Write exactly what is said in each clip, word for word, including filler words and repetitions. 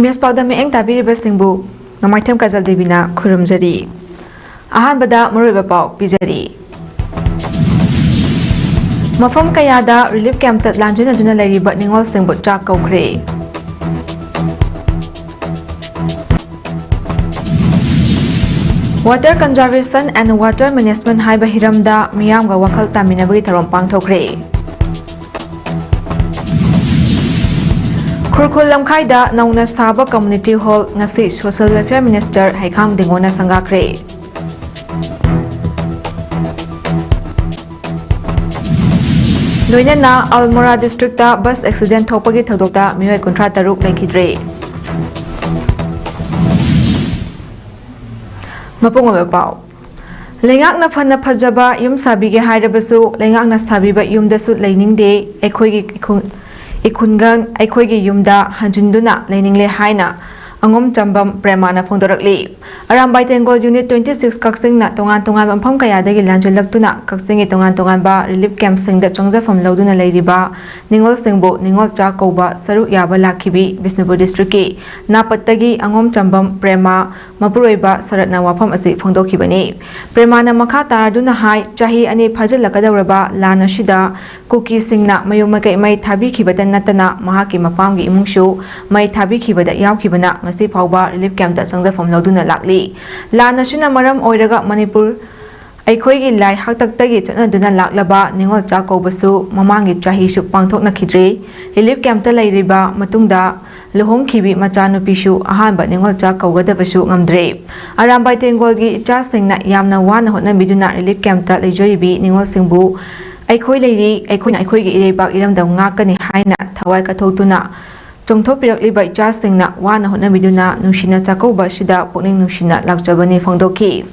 ꯃꯦꯁ ꯄꯥꯎꯗ ꯃꯤꯠꯌꯦꯡ ꯇꯥꯕꯤꯔꯤꯕꯁꯤꯡꯕꯨ ꯅꯣꯡꯃꯥꯏꯊꯦꯝ ꯀꯖꯜ ꯗꯦꯕꯤꯅ ꯈꯨꯔꯨꯝꯖꯔꯤ꯫ ꯑꯍꯥꯟꯕꯗ ꯃꯔꯨꯑꯣꯏꯕ ꯄꯥꯎ ꯄꯤꯖꯔꯤ꯫ ꯃꯐꯝ ꯀꯌꯥꯗ ꯔꯤꯂꯤꯐ ꯀꯦꯝꯞꯇ ꯂꯥꯟꯖꯦꯟꯅꯗꯨꯅ ꯂꯩꯔꯤꯕ ꯅꯤꯉꯣꯜꯁꯤꯡꯕꯨ ꯆꯥꯛ ꯀꯧꯈ꯭ꯔꯦ꯫ Water Conservation and Water Management ꯍꯥꯏꯕ ꯍꯤꯔꯝꯗ ꯃꯤꯌꯥꯝꯒ ꯋꯥꯈꯜ ꯇꯥꯃꯤꯟꯅꯕꯒꯤ ꯊꯧꯔꯝ ꯄꯥꯡꯊꯣꯛꯈ꯭ꯔꯦ꯫ ꯈꯨꯔꯈꯨꯜ ꯂꯝꯈꯥꯏꯗ ꯅꯧꯅ ꯁꯥꯕ community hall ꯉꯁꯤ Social Welfare Minister ꯍꯩꯈꯥꯝ ꯗꯤꯡꯒꯣꯅ ꯁꯪꯒꯥꯈ꯭ꯔꯦ꯫ ꯂꯣꯏꯅꯅ ꯑꯜꯃꯣꯔꯥ ꯗꯤꯁꯇ꯭ꯔꯤꯛꯇ ꯕꯁ ꯑꯦꯛꯁꯤꯗꯦꯟ ꯊꯣꯛꯄꯒꯤ ꯊꯧꯗꯣꯛꯇ ꯃꯤꯑꯣꯏ ꯀꯨꯟꯊ꯭ꯔꯥ ꯇꯔꯨꯛ ꯂꯩꯈꯤꯗ꯭ꯔꯦ꯫ ꯃꯄꯨꯡ ꯑꯣꯏꯕ ꯄꯥꯎ꯫ ꯂꯩꯉꯥꯛꯅ ꯐꯅ ꯐꯖꯕ ꯌꯨꯝ ꯁꯥꯕꯤꯒꯦ ꯍꯥꯏꯔꯕꯁꯨ, ꯂꯩꯉꯥꯛꯅ ꯁꯥꯕꯤꯕ ꯌꯨꯝꯗꯁꯨ ꯂꯩꯅꯤꯡꯗꯦ꯫ ꯑꯩꯈꯣꯏꯒꯤ ꯏꯈꯨ-, ꯏꯈꯨꯟꯒꯪ ꯑꯩꯈꯣꯏꯒꯤ ꯌꯨꯝꯗ ꯍꯟꯖꯤꯟꯗꯨꯅ ꯂꯩꯅꯤꯡꯂꯦ ꯍꯥꯏꯅ ꯑꯉꯣꯝ ꯆꯝꯕꯝ ꯄ꯭ꯔꯦꯃꯥꯅ ꯐꯣꯡꯗꯣꯔꯛꯂꯤ꯫ ꯑꯔꯥꯝꯕꯥꯏ ꯇꯦꯡꯒꯣꯜ Unit twenty six ꯀꯛꯆꯤꯡꯅ ꯇꯣꯉꯥꯟ ꯇꯣꯉꯥꯟꯕ ꯃꯐꯝ ꯀꯌꯥꯗꯒꯤ ꯂꯥꯟꯖꯦꯜꯂꯛꯇꯨꯅ ꯀꯛꯆꯤꯡꯒꯤ ꯇꯣꯉꯥꯟ ꯇꯣꯉꯥꯟꯕ ꯔꯤꯂꯤꯐ ꯀꯦꯝꯞꯁꯤꯡꯗ ꯆꯪꯖꯐꯝ ꯂꯧꯗꯨꯅ ꯂꯩꯔꯤꯕ ꯅꯤꯉꯣꯜꯁꯤꯡꯕꯨ ꯅꯤꯉꯣꯜ ꯆꯥꯛ ꯀꯧꯕ ꯁꯔꯨꯛ ꯌꯥꯕ ꯂꯥꯛꯈꯤꯕꯤ ꯕꯤꯁꯅꯨꯄꯨꯔ ꯗꯤꯁꯇ꯭ꯔꯤꯛꯀꯤ ꯅꯥꯄꯠꯇꯒꯤ ꯑꯉꯣꯝ ꯆꯝꯕꯝ ꯄ꯭ꯔꯦꯃꯥ ꯃꯄꯨꯔꯣꯏꯕ ꯁꯔꯠꯅ ꯋꯥꯐꯝ ꯑꯁꯤ ꯐꯣꯡꯗꯣꯛꯈꯤꯕꯅꯤ꯫ ꯄ꯭ꯔꯦꯃꯥꯅ ꯃꯈꯥ ꯇꯥꯔꯗꯨꯅ ꯍꯥꯏ, ꯆꯍꯤ ꯑꯅꯤ ꯐꯥꯖꯤꯜꯂꯛꯀꯗꯧꯔꯕ ꯂꯥꯟ ꯑꯁꯤꯗ ꯀꯨꯀꯤꯁꯤꯡꯅ ꯃꯌꯨꯝ ꯃꯀꯩ ꯃꯩ ꯊꯥꯕꯤꯈꯤꯕꯇ ꯅꯠꯇꯅ ꯃꯍꯥꯛꯀꯤ ꯃꯄꯥꯝꯒꯤ ꯏꯃꯨꯡꯁꯨ ꯃꯩ ꯊꯥꯕꯤꯈꯤꯕꯗ ꯌꯥꯎꯈꯤꯕꯅ ꯉꯁꯤ ꯐꯥꯎꯕ ꯔꯤꯂꯤꯐ ꯀꯦꯝꯞꯇ ꯆꯪꯖꯐꯝ ꯂꯧꯗꯨꯅ ꯂꯥꯛꯂꯤ꯫ ꯂꯥꯟ ꯑꯁꯤꯅ ꯃꯔꯝ ꯑꯣꯏꯔꯒ ꯃꯅꯤꯄꯨꯔ ꯑꯩꯈꯣꯏꯒꯤ ꯂꯥꯏ ꯍꯥꯛꯇꯛꯇꯒꯤ ꯆꯠꯅꯗꯨꯅ ꯂꯥꯛꯂꯕ ꯅꯤꯉꯣꯜ ꯆꯥꯛ ꯀꯧꯕꯁꯨ ꯃꯃꯥꯡꯒꯤ ꯆꯍꯤꯁꯨ ꯄꯥꯡꯊꯣꯛꯅꯈꯤꯗ꯭ꯔꯦ꯫ ꯔꯤꯂꯤꯐ ꯀꯦꯝꯞꯇ ꯂꯩꯔꯤꯕ ꯃꯇꯨꯡꯗ ꯂꯨꯍꯣꯡꯈꯤꯕꯤ ꯃꯆꯥꯅꯨꯄꯤꯁꯨ ꯑꯍꯥꯟꯕ ꯅꯤꯉꯣꯜ ꯆꯥꯛ ꯀꯧꯒꯗꯕꯁꯨ ꯉꯝꯗ꯭ꯔꯦ꯫ ꯑꯔꯥꯝꯕꯥꯏ ꯇꯦꯡꯒꯣꯜꯒꯤ ꯏꯆꯥꯁꯤꯡꯅ ꯌꯥꯝꯅ ꯋꯥꯅ ꯍꯣꯠꯅꯕꯤꯗꯨꯅ ꯔꯤꯂꯤꯐ ꯀꯦꯝꯞꯇ ꯂꯩꯖꯔꯤꯕꯤ ꯅꯤꯉꯣꯜꯁꯤꯡꯕꯨ ꯑꯩꯈꯣꯏ ꯂꯩꯔꯤ, ꯑꯩꯈꯣꯏꯅ ꯑꯩꯈꯣꯏꯒꯤ ꯏꯔꯩꯕꯥꯛ ꯏꯔꯝꯗꯝ ꯉꯥꯛꯀꯅꯤ ꯍꯥꯏꯅ ꯊꯋꯥꯏ ꯀꯠꯊꯣꯛꯇꯨꯅ ꯆꯣꯡꯊꯣꯛꯄꯤꯔꯛꯂꯤꯕ ꯏꯆꯥꯁꯤꯡꯅ ꯋꯥꯅ ꯍꯣꯠꯅꯕꯤꯗꯨꯅ ꯅꯨꯡꯁꯤꯅ ꯆꯥꯛꯀꯧꯕ ꯑꯁꯤꯗ ꯄꯨꯛꯅꯤꯡ ꯅꯨꯡꯁꯤꯅ ꯂꯥꯛꯆꯕꯅꯤ ꯐꯣꯡꯗꯣꯛꯈꯤ꯫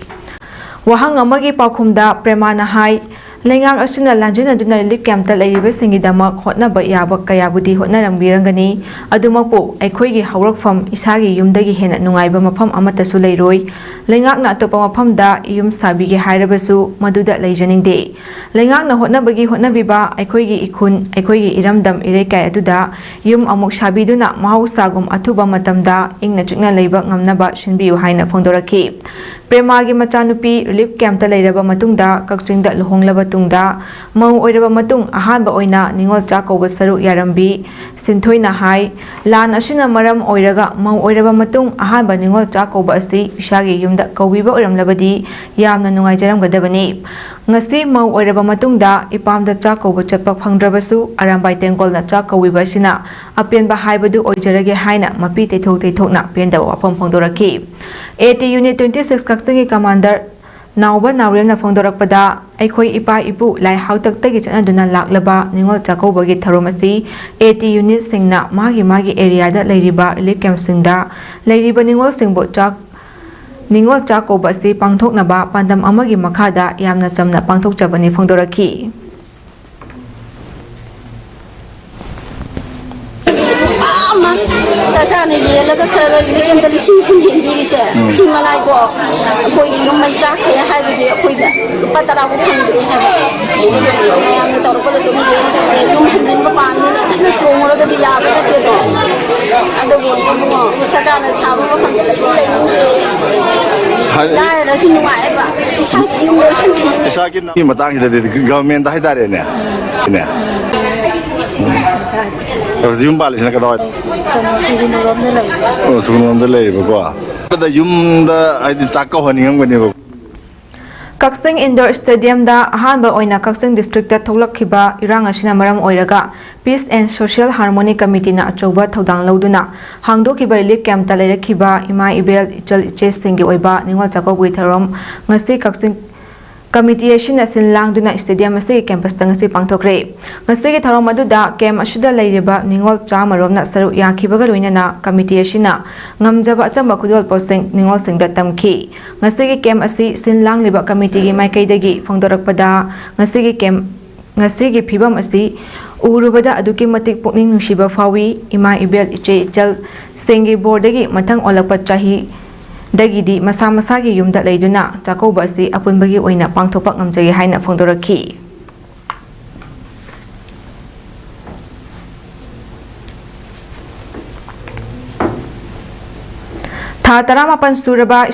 ꯋꯥꯍꯪ ꯑꯃꯒꯤ ꯄꯥꯎꯈꯨꯝꯗ ꯄ꯭ꯔꯦꯃꯥꯅ ꯍꯥꯏ, ꯂꯩꯉꯥꯛ ꯑꯁꯤꯅ ꯂꯥꯟꯖꯦꯟꯅꯗꯨꯅ ꯔꯤꯂꯤꯐ ꯀꯦꯝꯞꯇ ꯂꯩꯔꯤꯕꯁꯤꯡꯒꯤꯗꯃꯛ ꯍꯣꯠꯅꯕ ꯌꯥꯕ ꯀꯌꯥꯕꯨꯗꯤ ꯍꯣꯠꯅꯔꯝꯕꯤꯔꯝꯒꯅꯤ꯫ ꯑꯗꯨꯃꯛꯄꯨ ꯑꯩꯈꯣꯏꯒꯤ ꯍꯧꯔꯛꯐꯝ ꯏꯁꯥꯒꯤ ꯌꯨꯝꯗꯒꯤ ꯍꯦꯟꯅ ꯅꯨꯡꯉꯥꯏꯕ ꯃꯐꯝ ꯑꯃꯠꯇꯁꯨ ꯂꯩꯔꯣꯏ꯫ ꯂꯩꯉꯥꯛꯅ ꯑꯇꯣꯞꯄ ꯃꯐꯝꯗ ꯌꯨꯝ ꯁꯥꯕꯤꯒꯦ ꯍꯥꯏꯔꯕꯁꯨ ꯃꯗꯨꯗ ꯂꯩꯖꯅꯤꯡꯗꯦ꯫ ꯂꯩꯉꯥꯛꯅ ꯍꯣꯠꯅꯕꯒꯤ ꯍꯣꯠꯅꯕꯤꯕ ꯑꯩꯈꯣꯏꯒꯤ ꯏꯈꯨꯟ, ꯑꯩꯈꯣꯏꯒꯤ ꯏꯔꯝꯗꯝ ꯏꯔꯩꯀꯥꯏ ꯑꯗꯨꯗ ꯌꯨꯝ ꯑꯃꯨꯛ ꯁꯥꯕꯤꯗꯨꯅ ꯃꯍꯧꯁꯥꯒꯨꯝ ꯑꯊꯨꯕ ꯃꯇꯝꯗ ꯏꯪꯅ ꯆꯤꯛꯅ ꯂꯩꯕ ꯉꯝꯅꯕ ꯁꯤꯟꯕꯤꯌꯨ ꯍꯥꯏꯅ ꯐꯣꯡꯗꯣꯔꯛꯈꯤ꯫ ꯄ꯭ꯔꯦꯃꯥꯒꯤ ꯃꯆꯥꯅꯨꯄꯤ ꯔꯤꯂꯤꯐ ꯀꯦꯝꯞꯇ ꯂꯩꯔꯕ ꯃꯇꯨꯡꯗ ꯀꯛꯆꯤꯡꯗ ꯂꯨꯍꯣꯡꯂꯕ ꯇꯨꯡꯗ ꯃꯧ ꯑꯣꯏꯔꯕ ꯃꯇꯨꯡ ꯑꯍꯥꯟꯕ ꯑꯣꯏꯅ ꯅꯤꯉꯣꯜ ꯆꯥꯛꯀꯧꯕ ꯁꯔꯨꯛ ꯌꯥꯔꯝꯕꯤ ꯁꯤꯟꯊꯣꯏꯅ ꯍꯥꯏ, ꯂꯥꯟ ꯑꯁꯤꯅ ꯃꯔꯝ ꯑꯣꯏꯔꯒ ꯃꯧ ꯑꯣꯏꯔꯕ ꯃꯇꯨꯡ ꯑꯍꯥꯟꯕ ꯅꯤꯉꯣꯜ ꯆꯥꯛꯀꯧꯕ ꯑꯁꯤ ꯏꯁꯥꯒꯤ ꯌꯨꯝꯗ ꯀꯧꯕꯤꯕ ꯑꯣꯏꯔꯝꯂꯕꯗꯤ ꯌꯥꯝꯅ ꯅꯨꯡꯉꯥꯏꯖꯔꯝꯒꯗꯕꯅꯤ꯫ ꯉꯁꯤ ꯃꯧ ꯑꯣꯏꯔꯕ ꯃꯇꯨꯡꯗ ꯏꯄꯥꯝꯗ ꯆꯥꯛ ꯀꯧꯕ ꯆꯠꯄ ꯐꯪꯗ꯭ꯔꯕꯁꯨ ꯑꯔꯥꯝꯕꯥꯏ ꯇꯦꯡꯒꯣꯜꯅ ꯆꯥꯛ ꯀꯧꯕꯤꯕ ꯑꯁꯤꯅ ꯑꯄꯦꯟꯕ ꯍꯥꯏꯕꯗꯨ ꯑꯣꯏꯖꯔꯒꯦ ꯍꯥꯏꯅ ꯃꯄꯤ ꯇꯩꯊꯣꯛ ꯇꯩꯊꯣꯛꯅ ꯄꯦꯟꯗꯕ ꯋꯥꯐꯝ ꯐꯣꯡꯗꯣꯔꯛꯈꯤ꯫ A T Unit twenty six ꯀꯛꯆꯤꯡꯒꯤ commander ꯅꯥꯎꯕ ꯅꯥꯎꯔꯦꯝꯅ ꯐꯣꯡꯗꯣꯔꯛꯄꯗ, ꯑꯩꯈꯣꯏ ꯏꯄꯥ ꯏꯄꯨ ꯂꯥꯏ ꯍꯥꯛꯇꯛꯇꯒꯤ ꯆꯠꯅꯗꯨꯅ ꯂꯥꯛꯂꯕ ꯅꯤꯉꯣꯜ ꯆꯥꯛꯀꯧꯕꯒꯤ ꯊꯧꯔꯝ ꯑꯁꯤ ꯑꯦ ꯇꯤ unitꯁꯤꯡꯅ ꯃꯥꯒꯤ ꯃꯥꯒꯤ areaꯗ ꯂꯩꯔꯤꯕ ꯔꯤꯂꯤꯐ ꯀꯦꯝꯞꯁꯤꯡꯗ ꯂꯩꯔꯤꯕ ꯅꯤꯉꯣꯜꯁꯤꯡꯕꯨ ꯆꯥꯛ, ꯅꯤꯉꯣꯜ ꯆꯥꯛꯀꯧꯕ ꯑꯁꯤ ꯄꯥꯡꯊꯣꯛꯅꯕ ꯄꯥꯟꯗꯝ ꯑꯃꯒꯤ ꯃꯈꯥꯗ ꯌꯥꯝꯅ ꯆꯝꯅ ꯄꯥꯡꯊꯣꯛꯆꯕꯅꯤ ꯐꯣꯡꯗꯣꯔꯛꯈꯤ꯫ ꯑꯃ ꯁꯔꯀꯥꯔꯅ ꯌꯦꯜꯂꯒ ꯈꯔ ꯈꯔ ꯂꯤꯁꯤꯡ ꯂꯤꯁꯤꯡ ꯌꯦꯟꯕꯤꯔꯤꯁꯦ, ꯁꯤ ꯃꯉꯥꯏꯀꯣ꯫ ꯑꯩꯈꯣꯏꯒꯤ ꯌꯨꯝ ꯃꯩ ꯆꯥꯛꯈ꯭ꯔꯦ ꯍꯥꯏꯕꯒꯤ ꯑꯩꯈꯣꯏꯗ ꯂꯨꯄꯥ ꯇꯔꯥꯕꯨ ꯐꯪꯗ꯭ꯔꯤ ꯍꯥꯏꯕ꯫ ꯃꯌꯥꯝꯅ ꯇꯧꯔꯛꯄꯗ ꯑꯗꯨꯝ ꯌꯦꯟꯈ꯭ꯔꯦ꯫ ꯌꯨꯝ ꯍꯟꯖꯤꯟꯕ ꯄꯥꯝꯃꯤꯅ ꯀꯟꯅ ꯆꯣꯡꯉꯨꯔꯒꯗꯤ ꯌꯥꯕ ꯅꯠꯇꯦꯗꯣ꯫ ꯑꯗꯨꯕꯨ ꯏꯕꯨꯡꯉꯣ, ꯁꯔꯀꯥꯔꯅ ꯁꯥꯕ ꯃꯐꯝꯗ ꯂꯩꯅꯤꯡꯗꯦ꯫ ꯍꯥꯏ- ꯂꯥꯏꯔꯔꯁꯨ ꯅꯨꯡꯉꯥꯏꯑꯦꯕ꯫ ꯏꯁꯥꯒꯤ ꯌꯨꯝ ꯂꯣꯏ ꯍꯟꯖꯤꯟꯅꯤꯡꯉꯦ꯫ ꯏꯁꯥꯒꯤ ꯃꯇꯥꯡꯁꯤꯗꯗꯤ governmentꯗ ꯍꯥꯏꯇꯥꯔꯦꯅꯦ꯫ ꯏꯅꯦ꯫ ꯍꯧꯖꯤꯛ ꯌꯨꯝ ꯄꯥꯜꯂꯤꯁꯤꯅ ꯀꯗꯥꯏꯋꯥꯏꯗ? ꯀꯩꯅꯣ, ꯁꯨꯒꯨꯅꯨꯔꯣꯝꯗ ꯂꯩꯕ꯫ ꯑꯣ, ꯁꯨꯒꯨꯅꯨꯔꯣꯝꯗ ꯂꯩꯌꯦꯕꯀꯣ꯫ ꯑꯗ ꯌꯨꯝꯗ ꯍꯥꯏꯗꯤ ꯆꯥꯛ ꯀꯧꯍꯟꯅꯤꯡꯉꯝꯒꯅꯦꯕ꯫ ꯀꯛꯆꯤꯡ indoor stadiumꯗ ꯑꯍꯥꯟꯕ ꯑꯣꯏꯅ ꯀꯛꯆꯤꯡ districtꯇ ꯊꯣꯛꯂꯛꯈꯤꯕ ꯏꯔꯥꯡ ꯑꯁꯤꯅ ꯃꯔꯝ ꯑꯣꯏꯔꯒ Peace and Social Harmony Committeeꯅ ꯑꯆꯧꯕ ꯊꯧꯗꯥꯡ ꯂꯧꯗꯨꯅ ꯍꯥꯡꯗꯣꯛꯈꯤꯕ relief campꯇ ꯂꯩꯔꯛꯈꯤꯕ ꯏꯃꯥ ꯏꯕꯦꯜ, ꯏꯆꯜ ꯏꯆꯦꯁꯤꯡꯒꯤ ꯑꯣꯏꯕ ꯅꯤꯉꯣꯜ ꯆꯥꯛꯀꯧꯕꯒꯤ ꯊꯧꯔꯝ ꯉꯁꯤ ꯀꯛꯆꯤꯡ ꯀꯃꯤꯇꯤ ꯑꯁꯤꯅ ꯁꯤꯜ ꯂꯥꯡꯗꯨꯅ ꯁ꯭ꯇꯦꯗꯤꯌꯝ ꯑꯁꯤꯒꯤ ꯀꯦꯝꯄꯁꯇ ꯉꯁꯤ ꯄꯥꯡꯊꯣꯛꯈ꯭ꯔꯦ꯫ ꯉꯁꯤꯒꯤ ꯊꯧꯔꯝ ꯑꯗꯨꯗ ꯀꯦꯝꯞ ꯑꯁꯤꯗ ꯂꯩꯔꯤꯕ ꯅꯤꯉꯣꯜ ꯆꯥꯝꯃ ꯔꯣꯝꯅ ꯁꯔꯨꯛ ꯌꯥꯈꯤꯕꯒ ꯂꯣꯏꯅꯅ ꯀꯃꯤꯇꯤ ꯑꯁꯤꯅ ꯉꯝꯖꯕ ꯑꯆꯝꯕ ꯈꯨꯗꯣꯜꯄꯣꯠꯁꯤꯡ ꯅꯤꯉꯣꯜꯁꯤꯡꯗ ꯇꯝꯈꯤ꯫ ꯉꯁꯤꯒꯤ ꯀꯦꯝꯞ ꯑꯁꯤ ꯁꯤꯜ ꯂꯥꯡꯂꯤꯕ ꯀꯃꯤꯇꯤꯒꯤ ꯃꯥꯏꯀꯩꯗꯒꯤ ꯐꯣꯡꯗꯣꯔꯛꯄꯗ, ꯉꯁꯤꯒꯤ ꯀꯦꯝꯞ, ꯉꯁꯤꯒꯤ ꯐꯤꯕꯝ ꯑꯁꯤ ꯎꯔꯨꯕꯗ ꯑꯗꯨꯛꯀꯤ ꯃꯇꯤꯛ ꯄꯨꯛꯅꯤꯡ ꯅꯨꯡꯁꯤꯕ ꯐꯥꯎꯏ꯫ ꯏꯃꯥ ꯏꯕꯦꯜ ꯏꯆꯦ ꯏꯆꯜꯁꯤꯡꯒꯤ ꯕꯣꯔꯗꯒꯤ ꯃꯊꯪ ꯑꯣꯜꯂꯛꯄ ꯆꯍꯤꯗꯒꯤꯗꯤ ꯃꯁꯥ ꯃꯁꯥꯒꯤ ꯌꯨꯝꯗ ꯂꯩꯗꯨꯅ ꯆꯥꯛꯀꯧꯕ ꯑꯁꯤ ꯑꯄꯨꯟꯕꯒꯤ ꯑꯣꯏꯅ ꯄꯥꯡꯊꯣꯛꯄ ꯉꯝꯖꯩ ꯍꯥꯏꯅ ꯐꯣꯡꯗꯣꯔꯛꯈꯤ꯫ ꯊꯥ ꯇꯔꯥꯃꯥꯄꯟ ꯁꯨꯔꯕ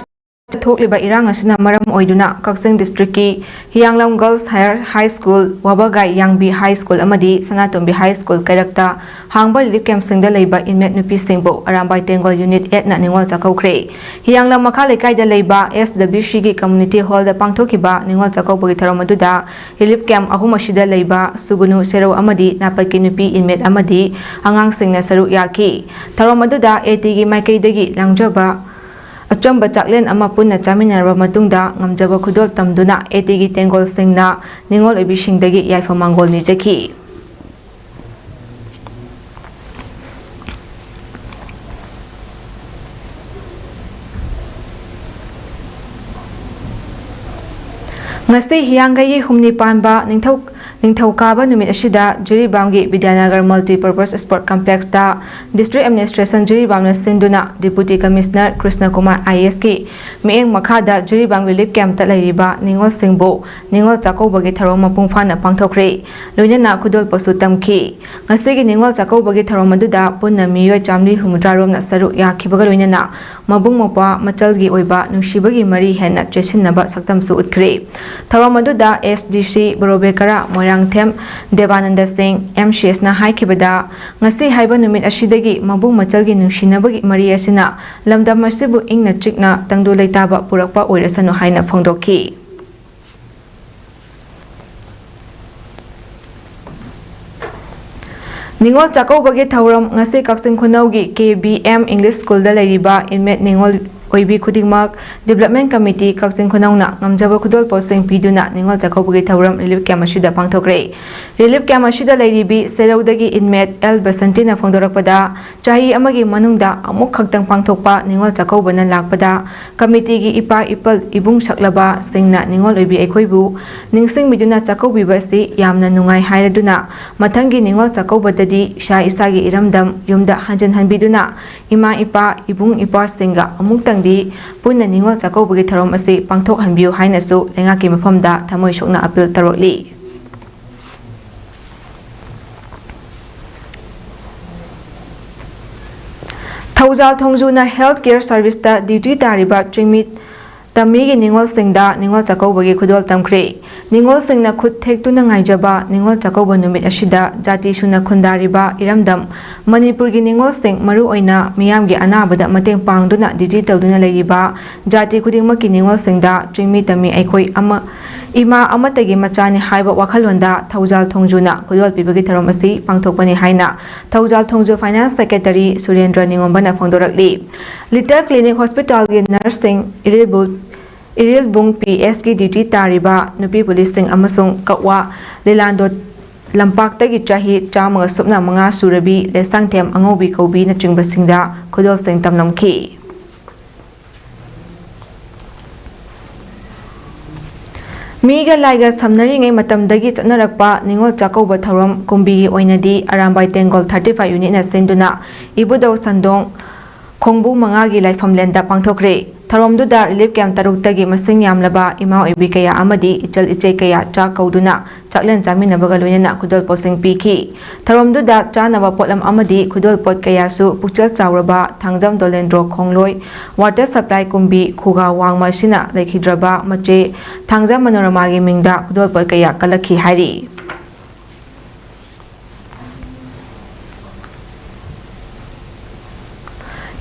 ꯊꯣꯛꯂꯤꯕ ꯏꯔꯥꯡ ꯑꯁꯤꯅ ꯃꯔꯝ ꯑꯣꯏꯗꯨꯅ ꯀꯛꯆꯤꯡ ꯗꯤꯁꯇ꯭ꯔꯤꯛꯀꯤ ꯍꯤꯌꯥꯡꯂꯝ ꯒꯔꯜꯁ ꯍꯥꯌꯔ ꯍꯥꯏ ꯁ꯭ꯀꯨꯜ, ꯋꯥꯕꯒꯥꯏ ꯌꯥꯡꯕꯤ ꯍꯥꯏ ꯁ꯭ꯀꯨꯜ ꯑꯃꯗꯤ ꯁꯅꯥꯇꯣꯝꯕꯤ ꯍꯥꯏ ꯁ꯭ꯀꯨꯜ ꯀꯩꯔꯛꯇ ꯍꯥꯡꯕ ꯔꯤꯂꯤꯐ ꯀꯦꯝꯞꯁꯤꯡꯗ ꯂꯩꯕ ꯏꯟꯃꯦꯠ ꯅꯨꯄꯤꯁꯤꯡꯕꯨ ꯑꯔꯥꯝꯕꯥꯏ ꯇꯦꯡꯒꯣꯜ ꯌꯨꯅꯤꯠ ꯑꯦꯠꯅ ꯅꯤꯉꯣꯜ ꯆꯥꯛꯀꯧꯈ꯭ꯔꯦ꯫ ꯍꯤꯌꯥꯡꯂꯝ ꯃꯈꯥ ꯂꯩꯀꯥꯏꯗ ꯂꯩꯕ ꯑꯦꯁ ꯗꯕ꯭ꯂꯤꯎ ꯁꯤꯒꯤ ꯀꯝꯃ꯭ꯌꯨꯅꯤꯇꯤ ꯍꯣꯜꯗ ꯄꯥꯡꯊꯣꯛꯈꯤꯕ ꯅꯤꯉꯣꯜ ꯆꯥꯛꯀꯧꯕꯒꯤ ꯊꯧꯔꯝ ꯑꯗꯨꯗ ꯔꯤꯂꯤꯐ ꯀꯦꯝꯞ ꯑꯍꯨꯝ ꯑꯁꯤꯗ ꯂꯩꯕ ꯁꯨꯒꯨꯅꯨ ꯁꯦꯔꯧ ꯑꯃꯗꯤ ꯅꯥꯄꯠꯀꯤ ꯅꯨꯄꯤ ꯏꯟꯃꯦꯠ ꯑꯃꯗꯤ ꯑꯉꯥꯡꯁꯤꯡꯅ ꯁꯔꯨꯛ ꯌꯥꯈꯤ꯫ ꯊꯧꯔꯝ ꯑꯗꯨꯗ ꯑꯦ ꯇꯤꯒꯤ ꯃꯥꯏꯀꯩꯗꯒꯤ ꯂꯥꯡꯖꯕ ꯑꯆꯝꯕ ꯆꯥꯛꯂꯦꯟ ꯑꯃ ꯄꯨꯟꯅ ꯆꯥꯃꯤꯟꯅꯔꯕ ꯃꯇꯨꯡꯗ ꯉꯝꯖꯕ ꯈꯨꯗꯣꯜ ꯇꯝꯗꯨꯅ ꯑꯦ ꯇꯤꯒꯤ ꯇꯦꯡꯒꯣꯜꯁꯤꯡꯅ ꯅꯤꯉꯣꯜ ꯑꯣꯏꯕꯤꯁꯤꯡꯗꯒꯤ ꯌꯥꯏꯐ ꯃꯪꯒꯣꯜ ꯅꯤꯖꯈꯤ꯫ ꯉꯁꯤ ꯍꯤꯌꯥꯡꯒꯩꯒꯤ ꯍꯨꯝꯅꯤ ꯄꯥꯟꯕ ꯅꯤꯡꯊꯧ, ꯅꯤꯡꯊꯧꯀꯥꯕ ꯅꯨꯃꯤꯠ ꯑꯁꯤꯗ ꯖꯤꯔꯤꯕꯥꯝꯒꯤ ꯕꯤꯗ꯭ꯌꯥꯅꯒꯔ ꯃꯜꯇꯤꯄꯔꯄꯁ ꯁ꯭ꯄꯣꯔꯠ ꯀꯝꯄ꯭ꯂꯦꯛꯁꯇ ꯗꯤꯁꯇ꯭ꯔꯤꯛ ꯑꯦꯗꯃꯤꯅꯤꯁꯇ꯭ꯔꯦꯁꯟ ꯖꯤꯔꯤꯕꯥꯝꯅ ꯁꯤꯟꯗꯨꯅ ꯗꯤꯄꯨꯇꯤ ꯀꯃꯤꯁꯅꯔ ꯀ꯭ꯔꯤꯁꯅ ꯀꯨꯃꯥꯔ ꯑꯥꯏ ꯑꯦꯁꯀꯤ ꯃꯤꯠꯌꯦꯡ ꯃꯈꯥꯗ ꯖꯤꯔꯤꯕꯥꯝ ꯔꯤꯂꯤꯐ ꯀꯦꯝꯞꯇ ꯂꯩꯔꯤꯕ ꯅꯤꯉꯣꯜꯁꯤꯡꯕꯨ ꯅꯤꯉꯣꯜ ꯆꯥꯛꯀꯧꯕꯒꯤ ꯊꯧꯔꯝ ꯃꯄꯨꯡ ꯐꯥꯅ ꯄꯥꯡꯊꯣꯛꯈ꯭ꯔꯦ꯫ ꯂꯣꯏꯅꯅ ꯈꯨꯗꯣꯜꯄꯣꯠꯁꯨ ꯇꯝꯈꯤ꯫ ꯉꯁꯤꯒꯤ ꯅꯤꯉꯣꯜ ꯆꯥꯛꯀꯧꯕꯒꯤ ꯊꯧꯔꯝ ꯑꯗꯨꯗ ꯄꯨꯟꯅ ꯃꯤꯑꯣꯏ ꯆꯥꯃꯔꯤ ꯍꯨꯝꯐꯨꯇꯔꯥ ꯔꯣꯝꯅ ꯁꯔꯨꯛ ꯌꯥꯈꯤꯕꯒ ꯂꯣꯏꯅꯅ ꯃꯕꯨꯡ ꯃꯧꯄ꯭ꯋꯥ ꯃꯆꯜꯒꯤ ꯑꯣꯏꯕ ꯅꯨꯡꯁꯤꯕꯒꯤ ꯃꯔꯤ ꯍꯦꯟꯅ ꯆꯦꯠꯁꯤꯟꯅꯕ ꯁꯛꯇꯝꯁꯨ ꯎꯠꯈ꯭ꯔꯦ꯫ ꯊꯧꯔꯝ ꯑꯗꯨꯗ ꯑꯦꯁ ꯗꯤ ꯁꯤ ꯕꯣꯔꯣꯕꯦꯀꯔꯥ ꯃꯣꯏꯔꯥꯡꯊꯦꯝ ꯗꯦꯕꯥꯅꯟꯗ ꯁꯤꯡ, ꯑꯦꯝ ꯁꯤ ꯑꯦꯁꯅ ꯍꯥꯏꯈꯤꯕꯗ, ꯉꯁꯤ ꯍꯥꯏꯕ ꯅꯨꯃꯤꯠ ꯑꯁꯤꯗꯒꯤ ꯃꯕꯨꯡ ꯃꯆꯜꯒꯤ ꯅꯨꯡꯁꯤꯅꯕꯒꯤ ꯃꯔꯤ ꯑꯁꯤꯅ ꯂꯝꯗꯝ ꯑꯁꯤꯕꯨ ꯏꯪꯅ ꯆꯤꯛꯅ ꯇꯪꯗꯨ ꯂꯩꯇꯥꯕ ꯄꯨꯔꯛꯄ ꯑꯣꯏꯔꯁꯅꯨ ꯍꯥꯏꯅ ꯐꯣꯡꯗꯣꯛꯈꯤ꯫ ꯅꯤꯉꯣꯜ ꯆꯥꯛꯀꯧꯕꯒꯤ ꯊꯧꯔꯝ ꯉꯁꯤ ꯀꯛꯆꯤꯡ ꯈꯨꯅꯧꯒꯤ ꯀꯦ ꯕꯤ ꯑꯦꯝ ꯏꯪꯂꯤꯁ ꯁ꯭ꯀꯨꯜꯗ ꯂꯩꯔꯤꯕ ꯏꯟꯃꯦꯠ ꯅꯤꯉꯣꯜ ꯑꯣꯏꯕꯤ ꯈꯨꯗꯤꯡꯃꯛ Development Committee ꯀꯛꯆꯤꯡ ꯈꯨꯅꯧꯅ ꯉꯝꯖꯕ ꯈꯨꯗꯣꯜꯄꯣꯠꯁꯤꯡ ꯄꯤꯗꯨꯅ ꯅꯤꯉꯣꯜ ꯆꯥꯛꯀꯧꯕꯒꯤ ꯊꯧꯔꯝ relief camp ꯑꯁꯤꯗ ꯄꯥꯡꯊꯣꯛꯈ꯭ꯔꯦ꯫ Relief camp ꯑꯁꯤꯗ ꯂꯩꯔꯤꯕꯤ ꯁꯦꯔꯧꯗꯒꯤ inmate ꯑꯦꯜ ꯕꯁꯟꯇꯤꯅ ꯐꯣꯡꯗꯣꯔꯛꯄꯗ, ꯆꯍꯤ ꯑꯃꯒꯤ ꯃꯅꯨꯡꯗ ꯑꯃꯨꯛ ꯈꯛꯇꯪ ꯄꯥꯡꯊꯣꯛꯄ ꯅꯤꯉꯣꯜ ꯆꯥꯛꯀꯧꯕꯅ ꯂꯥꯛꯄꯗ committeeꯒꯤ ꯏꯄꯥ ꯏꯄꯜ ꯏꯕꯨꯡ ꯁꯛꯂꯕꯁꯤꯡꯅ ꯅꯤꯉꯣꯜ ꯑꯣꯏꯕꯤ ꯑꯩꯈꯣꯏꯕꯨ ꯅꯤꯡꯁꯤꯡꯕꯤꯗꯨꯅ ꯆꯥꯛꯀꯧꯕꯤꯕ ꯑꯁꯤ ꯌꯥꯝꯅ ꯅꯨꯡꯉꯥꯏ ꯍꯥꯏꯔꯗꯨꯅ, ꯃꯊꯪꯒꯤ ꯅꯤꯉꯣꯜ ꯆꯥꯛꯀꯧꯕꯗꯗꯤ ꯏꯁꯥ ꯏꯁꯥꯒꯤ ꯏꯔꯝꯗꯝ ꯌꯨꯝꯗ ꯍꯟꯖꯤꯟꯍꯟꯕꯤꯗꯨꯅ ꯏꯃꯥ ꯏꯄꯥ ꯏꯕꯨꯡ ꯏꯄ꯭ꯋꯥꯁꯤꯡꯒ ꯑꯃꯨꯛꯇꯪꯗꯤ ꯄꯨꯟꯅ ꯅꯤꯉꯣꯜ ꯆꯥꯛꯀꯧꯕꯒꯤ ꯊꯧꯔꯝ ꯑꯁꯤ ꯄꯥꯡꯊꯣꯛꯍꯟꯕꯤꯌꯨ ꯍꯥꯏꯅꯁꯨ ꯂꯩꯉꯥꯛꯀꯤ ꯃꯐꯝꯗ ꯊꯃꯣꯏ ꯁꯣꯛꯅ appeal ꯇꯧꯔꯛꯂꯤ꯫ ꯊꯧꯖꯥꯜ ꯊꯣꯡꯖꯨꯅ health care serviceꯇ duty ꯇꯥꯔꯤꯕ ꯆꯤꯡꯃꯤ ꯇꯝꯃꯤꯒꯤ ꯅꯤꯉꯣꯜꯁꯤꯡꯗ ꯅꯤꯉꯣꯜ ꯆꯥꯛꯀꯧꯕꯒꯤ ꯈꯨꯗꯣꯜ ꯇꯝꯈ꯭ꯔꯦ꯫ ꯅꯤꯉꯣꯜꯁꯤꯡꯅ ꯈꯨꯠ ꯊꯦꯛꯇꯨꯅ ꯉꯥꯏꯖꯕ ꯅꯤꯉꯣꯜ ꯆꯥꯛꯀꯧꯕ ꯅꯨꯃꯤꯠ ꯑꯁꯤꯗ ꯖꯥꯇꯤ ꯁꯨꯅ ꯈꯨꯟꯗꯥꯔꯤꯕ ꯏꯔꯝꯗꯝ ꯃꯅꯤꯄꯨꯔꯒꯤ ꯅꯤꯉꯣꯜꯁꯤꯡ, ꯃꯔꯨꯑꯣꯏꯅ ꯃꯤꯌꯥꯝꯒꯤ ꯑꯅꯥꯕꯗ ꯃꯇꯦꯡ ꯄꯥꯡꯗꯨꯅ duty ꯇꯧꯗꯨꯅ ꯂꯩꯔꯤꯕ ꯖꯥꯇꯤ ꯈꯨꯗꯤꯡꯃꯛꯀꯤ ꯅꯤꯉꯣꯜꯁꯤꯡꯗ ꯆꯤꯡꯃꯤ ꯇꯝꯃꯤ ꯑꯩꯈꯣꯏ ꯑꯃ, ꯏꯃꯥ ꯑꯃꯠꯇꯒꯤ ꯃꯆꯥꯅꯤ ꯍꯥꯏꯕ ꯋꯥꯈꯜꯂꯣꯟꯗ ꯊꯧꯖꯥꯜ ꯊꯣꯡꯖꯨꯅ ꯈꯨꯗꯣꯜ ꯄꯤꯕꯒꯤ ꯊꯧꯔꯝ ꯑꯁꯤ ꯄꯥꯡꯊꯣꯛꯄꯅꯤ ꯍꯥꯏꯅ ꯊꯧꯖꯥꯜ ꯊꯣꯡꯖꯨ Finance Secretary ꯁꯨꯔꯦꯟꯗ꯭ꯔ ꯅꯤꯉꯣꯝꯕꯅ ꯐꯣꯡꯗꯣꯔꯛꯂꯤ꯫ Little Clinic Hospitalꯒꯤ nurseꯁꯤꯡ, ꯏꯔꯤꯜꯕꯨ-, Irilbung PHCꯒꯤ duty ꯇꯥꯔꯤꯕ ꯅꯨꯄꯤ ꯄꯨꯂꯤꯁꯁꯤꯡ ꯑꯃꯁꯨꯡ ꯀꯛꯋꯥ ꯂꯤꯂꯥꯟꯗꯣ ꯂꯝꯄꯥꯛꯇꯒꯤ ꯆꯍꯤ ꯆꯥꯝꯃꯒ ꯁꯨꯞꯅ ꯃꯉꯥ ꯁꯨꯔꯕꯤ ꯂꯩꯁꯥꯡꯊꯦꯝ ꯑꯉꯧꯕꯤ ꯀꯧꯕꯤꯅꯆꯤꯡꯕꯁꯤꯡꯗ ꯈꯨꯗꯣꯜꯁꯤꯡ ꯇꯝꯂꯝꯈꯤ꯫ ꯃꯤꯒ ꯂꯥꯏꯒ ꯁꯝꯅꯔꯤꯉꯩ ꯃꯇꯝꯗꯒꯤ ꯆꯠꯅꯔꯛꯄ ꯅꯤꯉꯣꯜ ꯆꯥꯛꯀꯧꯕ ꯊꯧꯔꯝ ꯀꯨꯝꯕꯤꯒꯤ ꯑꯣꯏꯅꯗꯤ ꯑꯔꯥꯝꯕꯥꯏ ꯇꯦꯡꯒꯣꯜ thirty five unitꯅ ꯁꯤꯟꯗꯨꯅ ꯏꯕꯨꯙꯧ ꯁꯟꯗꯣꯡ ꯈꯣꯡꯕꯨ ꯃꯉꯥꯒꯤ ꯂꯥꯏꯐꯝꯂꯦꯟꯗ ꯄꯥꯡꯊꯣꯛꯈ꯭ꯔꯦ꯫ ꯊꯧꯔꯝꯗꯨꯗ relief camp ꯇꯔꯨꯛꯇꯒꯤ ꯃꯁꯤꯡ ꯌꯥꯝꯂꯕ ꯏꯃꯥ ꯑꯣꯏꯕꯤ ꯀꯌꯥ ꯑꯃꯗꯤ ꯏꯆꯜ ꯏꯆꯦ ꯀꯌꯥ ꯆꯥꯛ ꯀꯧꯗꯨꯅ ꯆꯥꯛꯂꯦꯟ ꯆꯥꯃꯤꯟꯅꯕꯒ ꯂꯣꯏꯅꯅ ꯈꯨꯗꯣꯜꯄꯣꯠꯁꯤꯡ ꯄꯤꯈꯤ꯫ ꯊꯧꯔꯝꯗꯨꯗ ꯆꯥꯅꯕ ꯄꯣꯠꯂꯝ ꯑꯃꯗꯤ ꯈꯨꯗꯣꯜꯄꯣꯠ ꯀꯌꯥꯁꯨ ꯄꯨꯛꯆꯦꯜ ꯆꯥꯎꯔꯕ ꯊꯥꯡꯖꯝ ꯗꯣꯂꯦꯟꯗ꯭ꯔꯣ ꯈꯣꯡꯂꯣꯏ water supply ꯀꯨꯝꯕꯤ ꯈꯨꯒꯥ ꯋꯥꯡꯃ ꯑꯁꯤꯅ ꯂꯩꯈꯤꯗ꯭ꯔꯕ ꯃꯆꯦ ꯊꯥꯡꯖꯝ ꯃꯅꯣꯔꯃꯥꯒꯤ ꯃꯤꯡꯗ ꯈꯨꯗꯣꯜꯄꯣꯠ ꯀꯌꯥ ꯀꯜꯂꯛꯈꯤ ꯍꯥꯏꯔꯤ꯫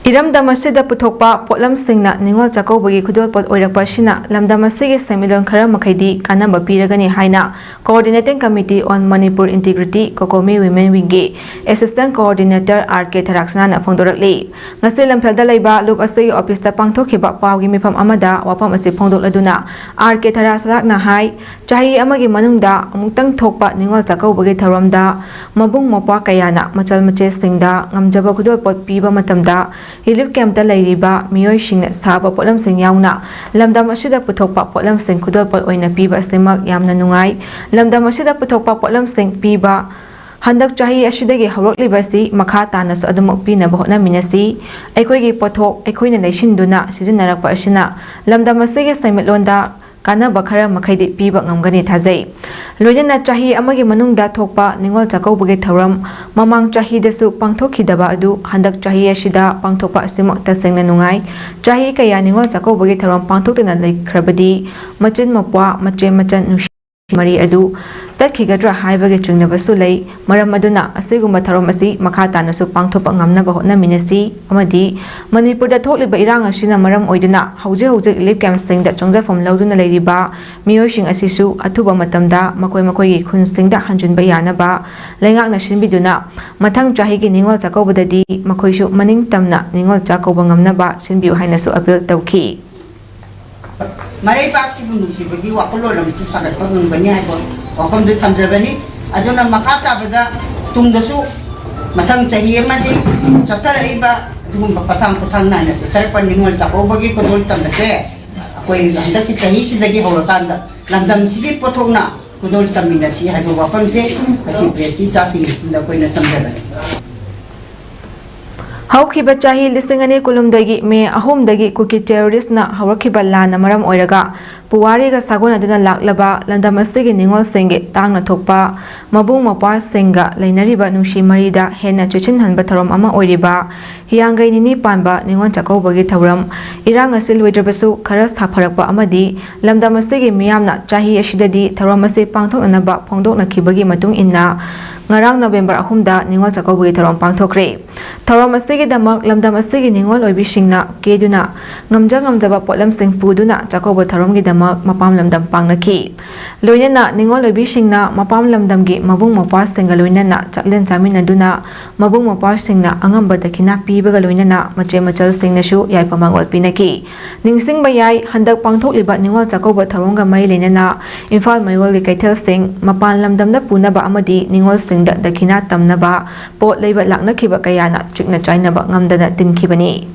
ꯏꯔꯝꯗꯝ ꯑꯁꯤꯗ ꯄꯨꯊꯣꯛꯄ ꯄꯣꯠꯂꯝꯁꯤꯡꯅ ꯅꯤꯉꯣꯜ ꯆꯥꯛꯀꯧꯕꯒꯤ ꯈꯨꯗꯣꯜꯄꯣꯠ ꯑꯣꯏꯔꯛꯄ ꯑꯁꯤꯅ ꯂꯝꯗꯝ ꯑꯁꯤꯒꯤ ꯁꯦꯟꯃꯤꯠꯂꯣꯟ ꯈꯔ ꯃꯈꯩꯗꯤ ꯀꯥꯟꯅꯕ ꯄꯤꯔꯒꯅꯤ ꯍꯥꯏꯅ Coordinating Committee on Manipur Integrity, COCOMI Women Wingꯒꯤ Assistant Coordinator R K ꯊꯔꯥꯛꯁꯅꯥꯅ ꯐꯣꯡꯗꯣꯔꯛꯂꯤ꯫ ꯉꯁꯤ ꯂꯝꯐꯦꯜꯗ ꯂꯩꯕ ꯂꯨꯞ ꯑꯁꯤꯒꯤ ꯑꯣꯐꯤꯁꯇ ꯄꯥꯡꯊꯣꯛꯈꯤꯕ ꯄꯥꯎꯒꯤ ꯃꯤꯐꯝ ꯑꯃꯗ ꯋꯥꯐꯝ ꯑꯁꯤ ꯐꯣꯡꯗꯣꯛꯂꯗꯨꯅ R K ꯊꯔꯥꯛꯁꯅꯥꯅ ꯍꯥꯏ, ꯆꯍꯤ ꯑꯃꯒꯤ ꯃꯅꯨꯡꯗ ꯑꯃꯨꯛꯇꯪ ꯊꯣꯛꯄ ꯅꯤꯉꯣꯜ ꯆꯥꯛꯀꯧꯕꯒꯤ ꯊꯧꯔꯝꯗ ꯃꯕꯨꯡ ꯃꯧꯄ꯭ꯋꯥ ꯀꯌꯥꯅ ꯃꯆꯜ ꯃꯆꯦꯁꯤꯡꯗ ꯉꯝꯖꯕ ꯈꯨꯗꯣꯜꯄꯣꯠ ꯄꯤꯕ ꯃꯇꯝꯗ, ꯔꯤꯂꯤꯐ ꯀꯦꯝꯞꯇ ꯂꯩꯔꯤꯕ ꯃꯤꯑꯣꯏꯁꯤꯡꯅ ꯁꯥꯕ ꯄꯣꯠꯂꯝꯁꯤꯡ ꯌꯥꯎꯅ ꯂꯝꯗꯝ ꯑꯁꯤꯗ ꯄꯨꯊꯣꯛꯄ ꯄꯣꯠꯂꯝꯁꯤꯡ ꯈꯨꯗꯣꯜꯄꯣꯠ ꯑꯣꯏꯅ ꯄꯤꯕ ꯑꯁꯤꯃꯛ ꯌꯥꯝꯅ ꯅꯨꯡꯉꯥꯏ꯫ ꯂꯝꯗꯝ ꯑꯁꯤꯗ ꯄꯨꯊꯣꯛꯄ ꯄꯣꯠꯂꯝꯁꯤꯡ ꯄꯤꯕ ꯍꯟꯗꯛ ꯆꯍꯤ ꯑꯁꯤꯗꯒꯤ ꯍꯧꯔꯛꯂꯤꯕ ꯑꯁꯤ ꯃꯈꯥ ꯇꯥꯅꯁꯨ ꯑꯗꯨꯃꯛ ꯄꯤꯅꯕ ꯍꯣꯠꯅꯃꯤꯟꯅꯁꯤ꯫ ꯑꯩꯈꯣꯏꯒꯤ ꯄꯣꯠꯊꯣꯛ ꯑꯩꯈꯣꯏꯅ ꯂꯩꯁꯤꯟꯗꯨꯅ ꯁꯤꯖꯤꯟꯅꯔꯛꯄ ꯑꯁꯤꯅ ꯂꯝꯗꯝ ꯑꯁꯤꯒꯤ ꯁꯦꯟꯃꯤꯠꯂꯣꯟꯗ ꯀꯥꯟꯅꯕ ꯈꯔ ꯃꯈꯩꯗꯤ ꯄꯤꯕ ꯉꯝꯒꯅꯤ ꯊꯥꯖꯩ꯫ ꯂꯣꯏꯅꯅ ꯆꯍꯤ ꯑꯃꯒꯤ ꯃꯅꯨꯡꯗ ꯊꯣꯛꯄ ꯅꯤꯉꯣꯜ ꯆꯥꯛꯀꯧꯕꯒꯤ ꯊꯧꯔꯝ ꯃꯃꯥꯡ ꯆꯍꯤꯗꯁꯨ ꯄꯥꯡꯊꯣꯛꯈꯤꯗꯕ ꯑꯗꯨ ꯍꯟꯗꯛ ꯆꯍꯤ ꯑꯁꯤꯗ ꯄꯥꯡꯊꯣꯛꯄ ꯑꯁꯤꯃꯛ ꯇꯁꯦꯡꯅ ꯅꯨꯡꯉꯥꯏ꯫ ꯆꯍꯤ ꯀꯌꯥ ꯅꯤꯉꯣꯜ ꯆꯥꯛꯀꯧꯕꯒꯤ ꯊꯧꯔꯝ ꯄꯥꯡꯊꯣꯛꯇꯅ ꯂꯩꯈ꯭ꯔꯕꯗꯤ ꯃꯆꯤꯟ ꯃꯧꯄ꯭ꯋꯥ, ꯃꯆꯦ ꯃꯆꯟ ꯅꯨꯡꯁꯤ ꯃꯔꯤ ꯑꯗꯨ ꯇꯠꯈꯤꯒꯗ꯭ꯔꯥ ꯍꯥꯏꯕꯒꯤ ꯆꯤꯡꯅꯕꯁꯨ ꯂꯩ꯫ ꯃꯔꯝ ꯑꯗꯨꯅ ꯑꯁꯤꯒꯨꯝꯕ ꯊꯧꯔꯝ ꯑꯁꯤ ꯃꯈꯥ ꯇꯥꯅꯁꯨ ꯄꯥꯡꯊꯣꯛꯄ ꯉꯝꯅꯕ ꯍꯣꯠꯅꯃꯤꯟꯅꯁꯤ ꯑꯃꯗꯤ ꯃꯅꯤꯄꯨꯔꯗ ꯊꯣꯛꯂꯤꯕ ꯏꯔꯥꯡ ꯑꯁꯤꯅ ꯃꯔꯝ ꯑꯣꯏꯗꯨꯅ ꯍꯧꯖꯤꯛ ꯍꯧꯖꯤꯛ ꯔꯤꯂꯤꯐ ꯀꯦꯝꯞꯁꯤꯡꯗ ꯆꯪꯖꯐꯝ ꯂꯧꯗꯨꯅ ꯂꯩꯔꯤꯕ ꯃꯤꯑꯣꯏꯁꯤꯡ ꯑꯁꯤꯁꯨ ꯑꯊꯨꯕ ꯃꯇꯝꯗ ꯃꯈꯣꯏ ꯃꯈꯣꯏꯒꯤ ꯈꯨꯟꯁꯤꯡꯗ ꯍꯟꯖꯤꯟꯕ ꯌꯥꯅꯕ ꯂꯩꯉꯥꯛꯅ ꯁꯤꯟꯕꯤꯗꯨꯅ ꯃꯊꯪ ꯆꯍꯤꯒꯤ ꯅꯤꯉꯣꯜ ꯆꯥꯛꯀꯧꯕꯗꯗꯤ ꯃꯈꯣꯏꯁꯨ ꯃꯅꯤꯡ ꯇꯝꯅ ꯅꯤꯉꯣꯜ ꯆꯥꯛꯀꯧꯕ ꯉꯝꯅꯕ ꯁꯤꯟꯕꯤꯌꯨ ꯍꯥꯏꯅꯁꯨ ꯑꯄꯤꯜ ꯇꯧꯈꯤ꯫ ꯃꯔꯩꯕꯥꯛꯁꯤꯕꯨ ꯅꯨꯡꯁꯤꯕꯒꯤ ꯋꯥꯈꯜꯂꯣꯟ ꯑꯃꯁꯨ ꯁꯥꯒꯠꯄ ꯉꯝꯒꯅꯤ ꯍꯥꯏꯕ ꯋꯥꯐꯝꯗꯨ ꯊꯝꯖꯕꯅꯤ꯫ ꯑꯗꯨꯅ ꯃꯈꯥ ꯇꯥꯕꯗ ꯇꯨꯡꯗꯁꯨ ꯃꯊꯪ ꯆꯍꯤ ꯑꯃꯗꯤ ꯆꯠꯊꯔꯛꯏꯕ ꯑꯗꯨꯒꯨꯝꯕ ꯄꯊꯥꯡ ꯄꯣꯊꯥꯡ ꯅꯥꯏꯅ ꯆꯠꯊꯔꯛꯄ ꯅꯤꯉꯣꯜ ꯆꯥꯛꯀꯧꯕꯒꯤ ꯈꯨꯗꯣꯜ ꯇꯝꯕꯁꯦ ꯑꯩꯈꯣꯏ ꯍꯟꯗꯛꯀꯤ ꯆꯍꯤꯁꯤꯗꯒꯤ ꯍꯧꯔꯀꯥꯟꯗ ꯂꯝꯗꯝꯁꯤꯒꯤ ꯄꯣꯠꯊꯣꯛꯅ ꯈꯨꯗꯣꯜ ꯇꯝꯃꯤꯟꯅꯁꯤ ꯍꯥꯏꯕ ꯋꯥꯐꯝꯁꯦ ꯉꯁꯤ ꯄ꯭ꯔꯦꯁꯀꯤ ꯏꯆꯥꯁꯤꯡꯗ ꯑꯩꯈꯣꯏꯅ ꯊꯝꯖꯕꯅꯤ꯫ ꯍꯧꯈꯤꯕ ꯆꯍꯤ ꯂꯤꯁꯤꯡ ꯑꯅꯤ ꯀꯨꯟꯍꯨꯝꯗꯣꯏꯒꯤ ꯃꯦ ꯑꯍꯨꯝꯗꯒꯤ ꯀꯨꯀꯤ ꯇꯦꯔꯣꯔꯤꯁꯅ ꯍꯧꯔꯛꯈꯤꯕ ꯂꯥꯟꯅ ꯃꯔꯝ ꯑꯣꯏꯔꯒ ꯄꯨꯋꯥꯔꯤꯒ ꯁꯥꯒꯣꯟꯅꯗꯨꯅ ꯂꯥꯛꯂꯕ ꯂꯝꯗꯝ ꯑꯁꯤꯒꯤ ꯅꯤꯉꯣꯜꯁꯤꯡꯒꯤ ꯇꯥꯡꯅ ꯊꯣꯛꯄ ꯃꯕꯨꯡ ꯃꯧꯄ꯭ꯋꯥꯁꯤꯡꯒ ꯂꯩꯅꯔꯤꯕ ꯅꯨꯡꯁꯤ ꯃꯔꯤꯗ ꯍꯦꯟꯅ ꯆꯨꯁꯤꯟꯍꯟꯕ ꯊꯧꯔꯝ ꯑꯃ ꯑꯣꯏꯔꯤꯕ ꯍꯤꯌꯥꯡꯒꯩ ꯅꯤꯅꯤ ꯄꯥꯟꯕ ꯅꯤꯉꯣꯜ ꯆꯥꯛꯀꯧꯕꯒꯤ ꯊꯧꯔꯝ ꯏꯔꯥꯡ ꯑꯁꯤ ꯂꯣꯏꯗ꯭ꯔꯕꯁꯨ ꯈꯔ ꯁꯥꯐꯔꯛꯄ ꯑꯃꯗꯤ ꯂꯝꯗꯝ ꯑꯁꯤꯒꯤ ꯃꯤꯌꯥꯝꯅ ꯆꯍꯤ ꯑꯁꯤꯗꯗꯤ ꯊꯧꯔꯝ ꯑꯁꯤ ꯄꯥꯡꯊꯣꯛꯅꯅꯕ ꯐꯣꯡꯗꯣꯛꯅꯈꯤꯕꯒꯤ ꯃꯇꯨꯡ ꯏꯟꯅ ꯉꯔꯥꯡ ꯅꯕꯦꯝꯕꯔ ꯑꯍꯨꯝꯗ ꯅꯤꯉꯣꯜ ꯆꯥꯛꯀꯧꯕꯒꯤ ꯊꯧꯔꯝ ꯄꯥꯡꯊꯣꯛꯈ꯭ꯔꯦ꯫ ꯊꯧꯔꯝ ꯑꯁꯤꯒꯤꯗꯃꯛ ꯂꯝꯗꯝ ꯑꯁꯤꯒꯤ ꯅꯤꯉꯣꯜ ꯑꯣꯏꯕꯤꯁꯤꯡꯅ ꯀꯦꯗꯨꯅ ꯉꯝꯖ ꯉꯝꯖꯕ ꯄꯣꯠꯂꯝꯁꯤꯡ ꯄꯨꯗꯨꯅ ꯆꯥꯛꯀꯧꯕ ꯊꯧꯔꯝꯒꯤꯗꯃꯛ ꯃꯄꯥꯝ ꯂꯝꯗꯝ ꯄꯥꯡꯅꯈꯤ꯫ ꯂꯣꯏꯅꯅ ꯅꯤꯉꯣꯜ ꯑꯣꯏꯕꯤꯁꯤꯡꯅ ꯃꯄꯥꯝ ꯂꯝꯗꯝꯒꯤ ꯃꯕꯨꯡ ꯃꯧꯄ꯭ꯋꯥꯁꯤꯡꯒ ꯂꯣꯏꯅꯅ ꯆꯥꯛꯂꯦꯟ ꯆꯥꯃꯤꯟꯅꯗꯨꯅ ꯃꯕꯨꯡ ꯃꯧꯄ꯭ꯋꯥꯁꯤꯡꯅ ꯑꯉꯝꯕ ꯗꯈꯤꯅꯥ ꯄꯤꯕꯒ ꯂꯣꯏꯅꯅ ꯃꯆꯦ ꯃꯆꯜꯁꯤꯡꯅꯁꯨ ꯌꯥꯏꯐ ꯃꯪꯒꯣꯜ ꯄꯤꯅꯈꯤ꯫ ꯅꯤꯡꯁꯤꯡꯕ ꯌꯥꯏ, ꯍꯟꯗꯛ ꯄꯥꯡꯊꯣꯛꯂꯤꯕ ꯅꯤꯉꯣꯜ ꯆꯥꯛꯀꯧꯕ ꯊꯧꯔꯝꯒ ꯃꯔꯤ ꯂꯩꯅꯅ ꯏꯝꯐꯥꯜ ꯃꯌꯣꯜꯒꯤ ꯀꯩꯊꯦꯜꯁꯤꯡ ꯃꯄꯥꯟ ꯂꯝꯗꯝꯗ ꯄꯨꯅꯕ ꯑꯃꯗꯤ ꯅꯤꯉꯣꯜꯁꯤꯡꯗ ꯗꯈꯤꯅꯥ ꯇꯝꯅꯕ ꯄꯣꯠ ꯂꯩꯕ ꯂꯥꯛꯅꯈꯤꯕ ꯀꯌꯥꯅ ꯆꯤꯛꯅ ꯆꯥꯏꯅꯕ ꯉꯝꯗꯅ ꯇꯤꯟꯈꯤꯕꯅꯤ꯫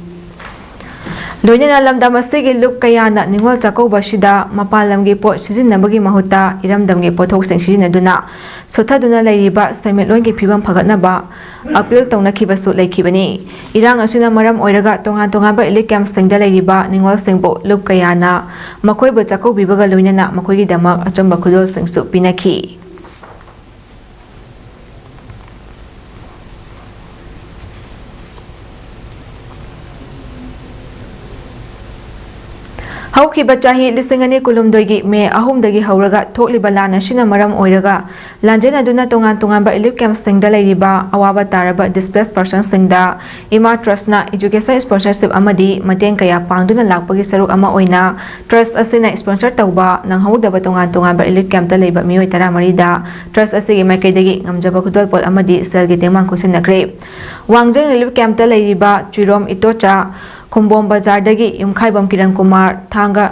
ꯂꯣꯏꯅꯅ ꯂꯝꯗꯝ ꯑꯁꯤꯒꯤ ꯂꯨꯞ ꯀꯌꯥꯅ ꯅꯤꯉꯣꯜ ꯆꯥꯛꯀꯧꯕ ꯑꯁꯤꯗ ꯃꯄꯥꯟ ꯂꯝꯒꯤ ꯄꯣꯠ ꯁꯤꯖꯤꯟꯅꯕꯒꯤ ꯃꯍꯨꯠꯇ ꯏꯔꯝꯗꯝꯒꯤ ꯄꯣꯠꯊꯣꯛꯁꯤꯡ ꯁꯤꯖꯤꯟꯅꯗꯨꯅ ꯁꯣꯠꯊꯗꯨꯅ ꯂꯩꯔꯤꯕ ꯁꯦꯟꯃꯤꯠꯂꯣꯟꯒꯤ ꯐꯤꯕꯝ ꯐꯒꯠꯅꯕ ꯑꯄꯤꯜ ꯇꯧꯅꯈꯤꯕꯁꯨ ꯂꯩꯈꯤꯕꯅꯤ꯫ ꯏꯔꯥꯡ ꯑꯁꯤꯅ ꯃꯔꯝ ꯑꯣꯏꯔꯒ ꯇꯣꯉꯥꯟ ꯇꯣꯉꯥꯟꯕ ꯔꯤꯂꯤꯐ ꯀꯦꯝꯞꯁꯤꯡꯗ ꯂꯩꯔꯤꯕ ꯅꯤꯉꯣꯜꯁꯤꯡꯕꯨ ꯂꯨꯞ ꯀꯌꯥꯅ ꯃꯈꯣꯏꯕꯨ ꯆꯥꯛꯀꯧꯕꯤꯕꯒ ꯂꯣꯏꯅꯅ ꯃꯈꯣꯏꯒꯤꯗꯃꯛ ꯑꯆꯨꯝꯕ ꯈꯨꯗꯣꯜꯁꯤꯡꯁꯨ ꯄꯤꯅꯈꯤ꯫ ꯍꯧꯈꯤꯕ ꯆꯍꯤ ꯂꯤꯁꯤꯡ ꯑꯅꯤ ꯀꯨꯟꯍꯨꯝꯗꯣꯏꯒꯤ ꯃꯦ ꯑꯍꯨꯝꯗꯒꯤ ꯍꯧꯔꯒ ꯊꯣꯛꯂꯤꯕ ꯂꯥꯟ ꯑꯁꯤꯅ ꯃꯔꯝ ꯑꯣꯏꯔꯒ ꯂꯥꯟꯖꯦꯟꯅꯗꯨꯅ ꯇꯣꯉꯥꯟ ꯇꯣꯉꯥꯟꯕ ꯔꯤꯂꯤꯐ ꯀꯦꯝꯞꯁꯤꯡꯗ ꯂꯩꯔꯤꯕ ꯑꯋꯥꯕ ꯇꯥꯔꯕ ꯗꯤꯁꯄ꯭ꯂꯦꯁ ꯄꯔꯁꯟꯁꯤꯡꯗ ꯏꯃꯥ ꯇ꯭ꯔꯁꯅ ꯏꯖꯨꯀꯦꯁꯟ ꯁ꯭ꯄꯣꯟꯁꯔꯁꯤꯞ ꯑꯃꯗꯤ ꯃꯇꯦꯡ ꯀꯌꯥ ꯄꯥꯡꯗꯨꯅ ꯂꯥꯛꯄꯒꯤ ꯁꯔꯨꯛ ꯑꯃ ꯑꯣꯏꯅ ꯇ꯭ꯔꯁ ꯑꯁꯤꯅ ꯁ꯭ꯄꯣꯟꯁꯔ ꯇꯧꯕ ꯅꯪꯍꯧꯗꯕ ꯇꯣꯉꯥꯟ ꯇꯣꯉꯥꯟꯕ ꯔꯤꯂꯤꯐ ꯀꯦꯝꯞꯇ ꯂꯩꯕ ꯃꯤꯑꯣꯏ ꯇꯔꯥꯃꯔꯤꯗ ꯇ꯭ꯔꯁ ꯑꯁꯤꯒꯤ ꯃꯥꯏꯀꯩꯗꯒꯤ ꯉꯝꯖꯕ ꯈꯨꯗꯣꯜꯄꯣꯠ ꯑꯃꯗꯤ ꯁꯦꯜꯒꯤ ꯇꯦꯡꯕꯥꯡ ꯈꯨꯠꯁꯤꯟꯅꯈ꯭ꯔꯦ꯫ ꯋꯥꯡꯖꯤꯡ ꯔꯤꯂꯤꯐ ꯀꯦꯝꯞꯇ ꯂꯩꯔꯤꯕ ꯆꯨꯏꯔꯣꯝ ꯏꯇꯣꯆꯥ, ꯈꯨꯝꯕꯣꯝ ꯕꯖꯥꯔꯗꯒꯤ ꯌꯨꯝꯈꯥꯏꯕꯝ ꯀꯤꯔꯟ ꯀꯨꯃꯥꯔ, ꯊꯥꯡꯒ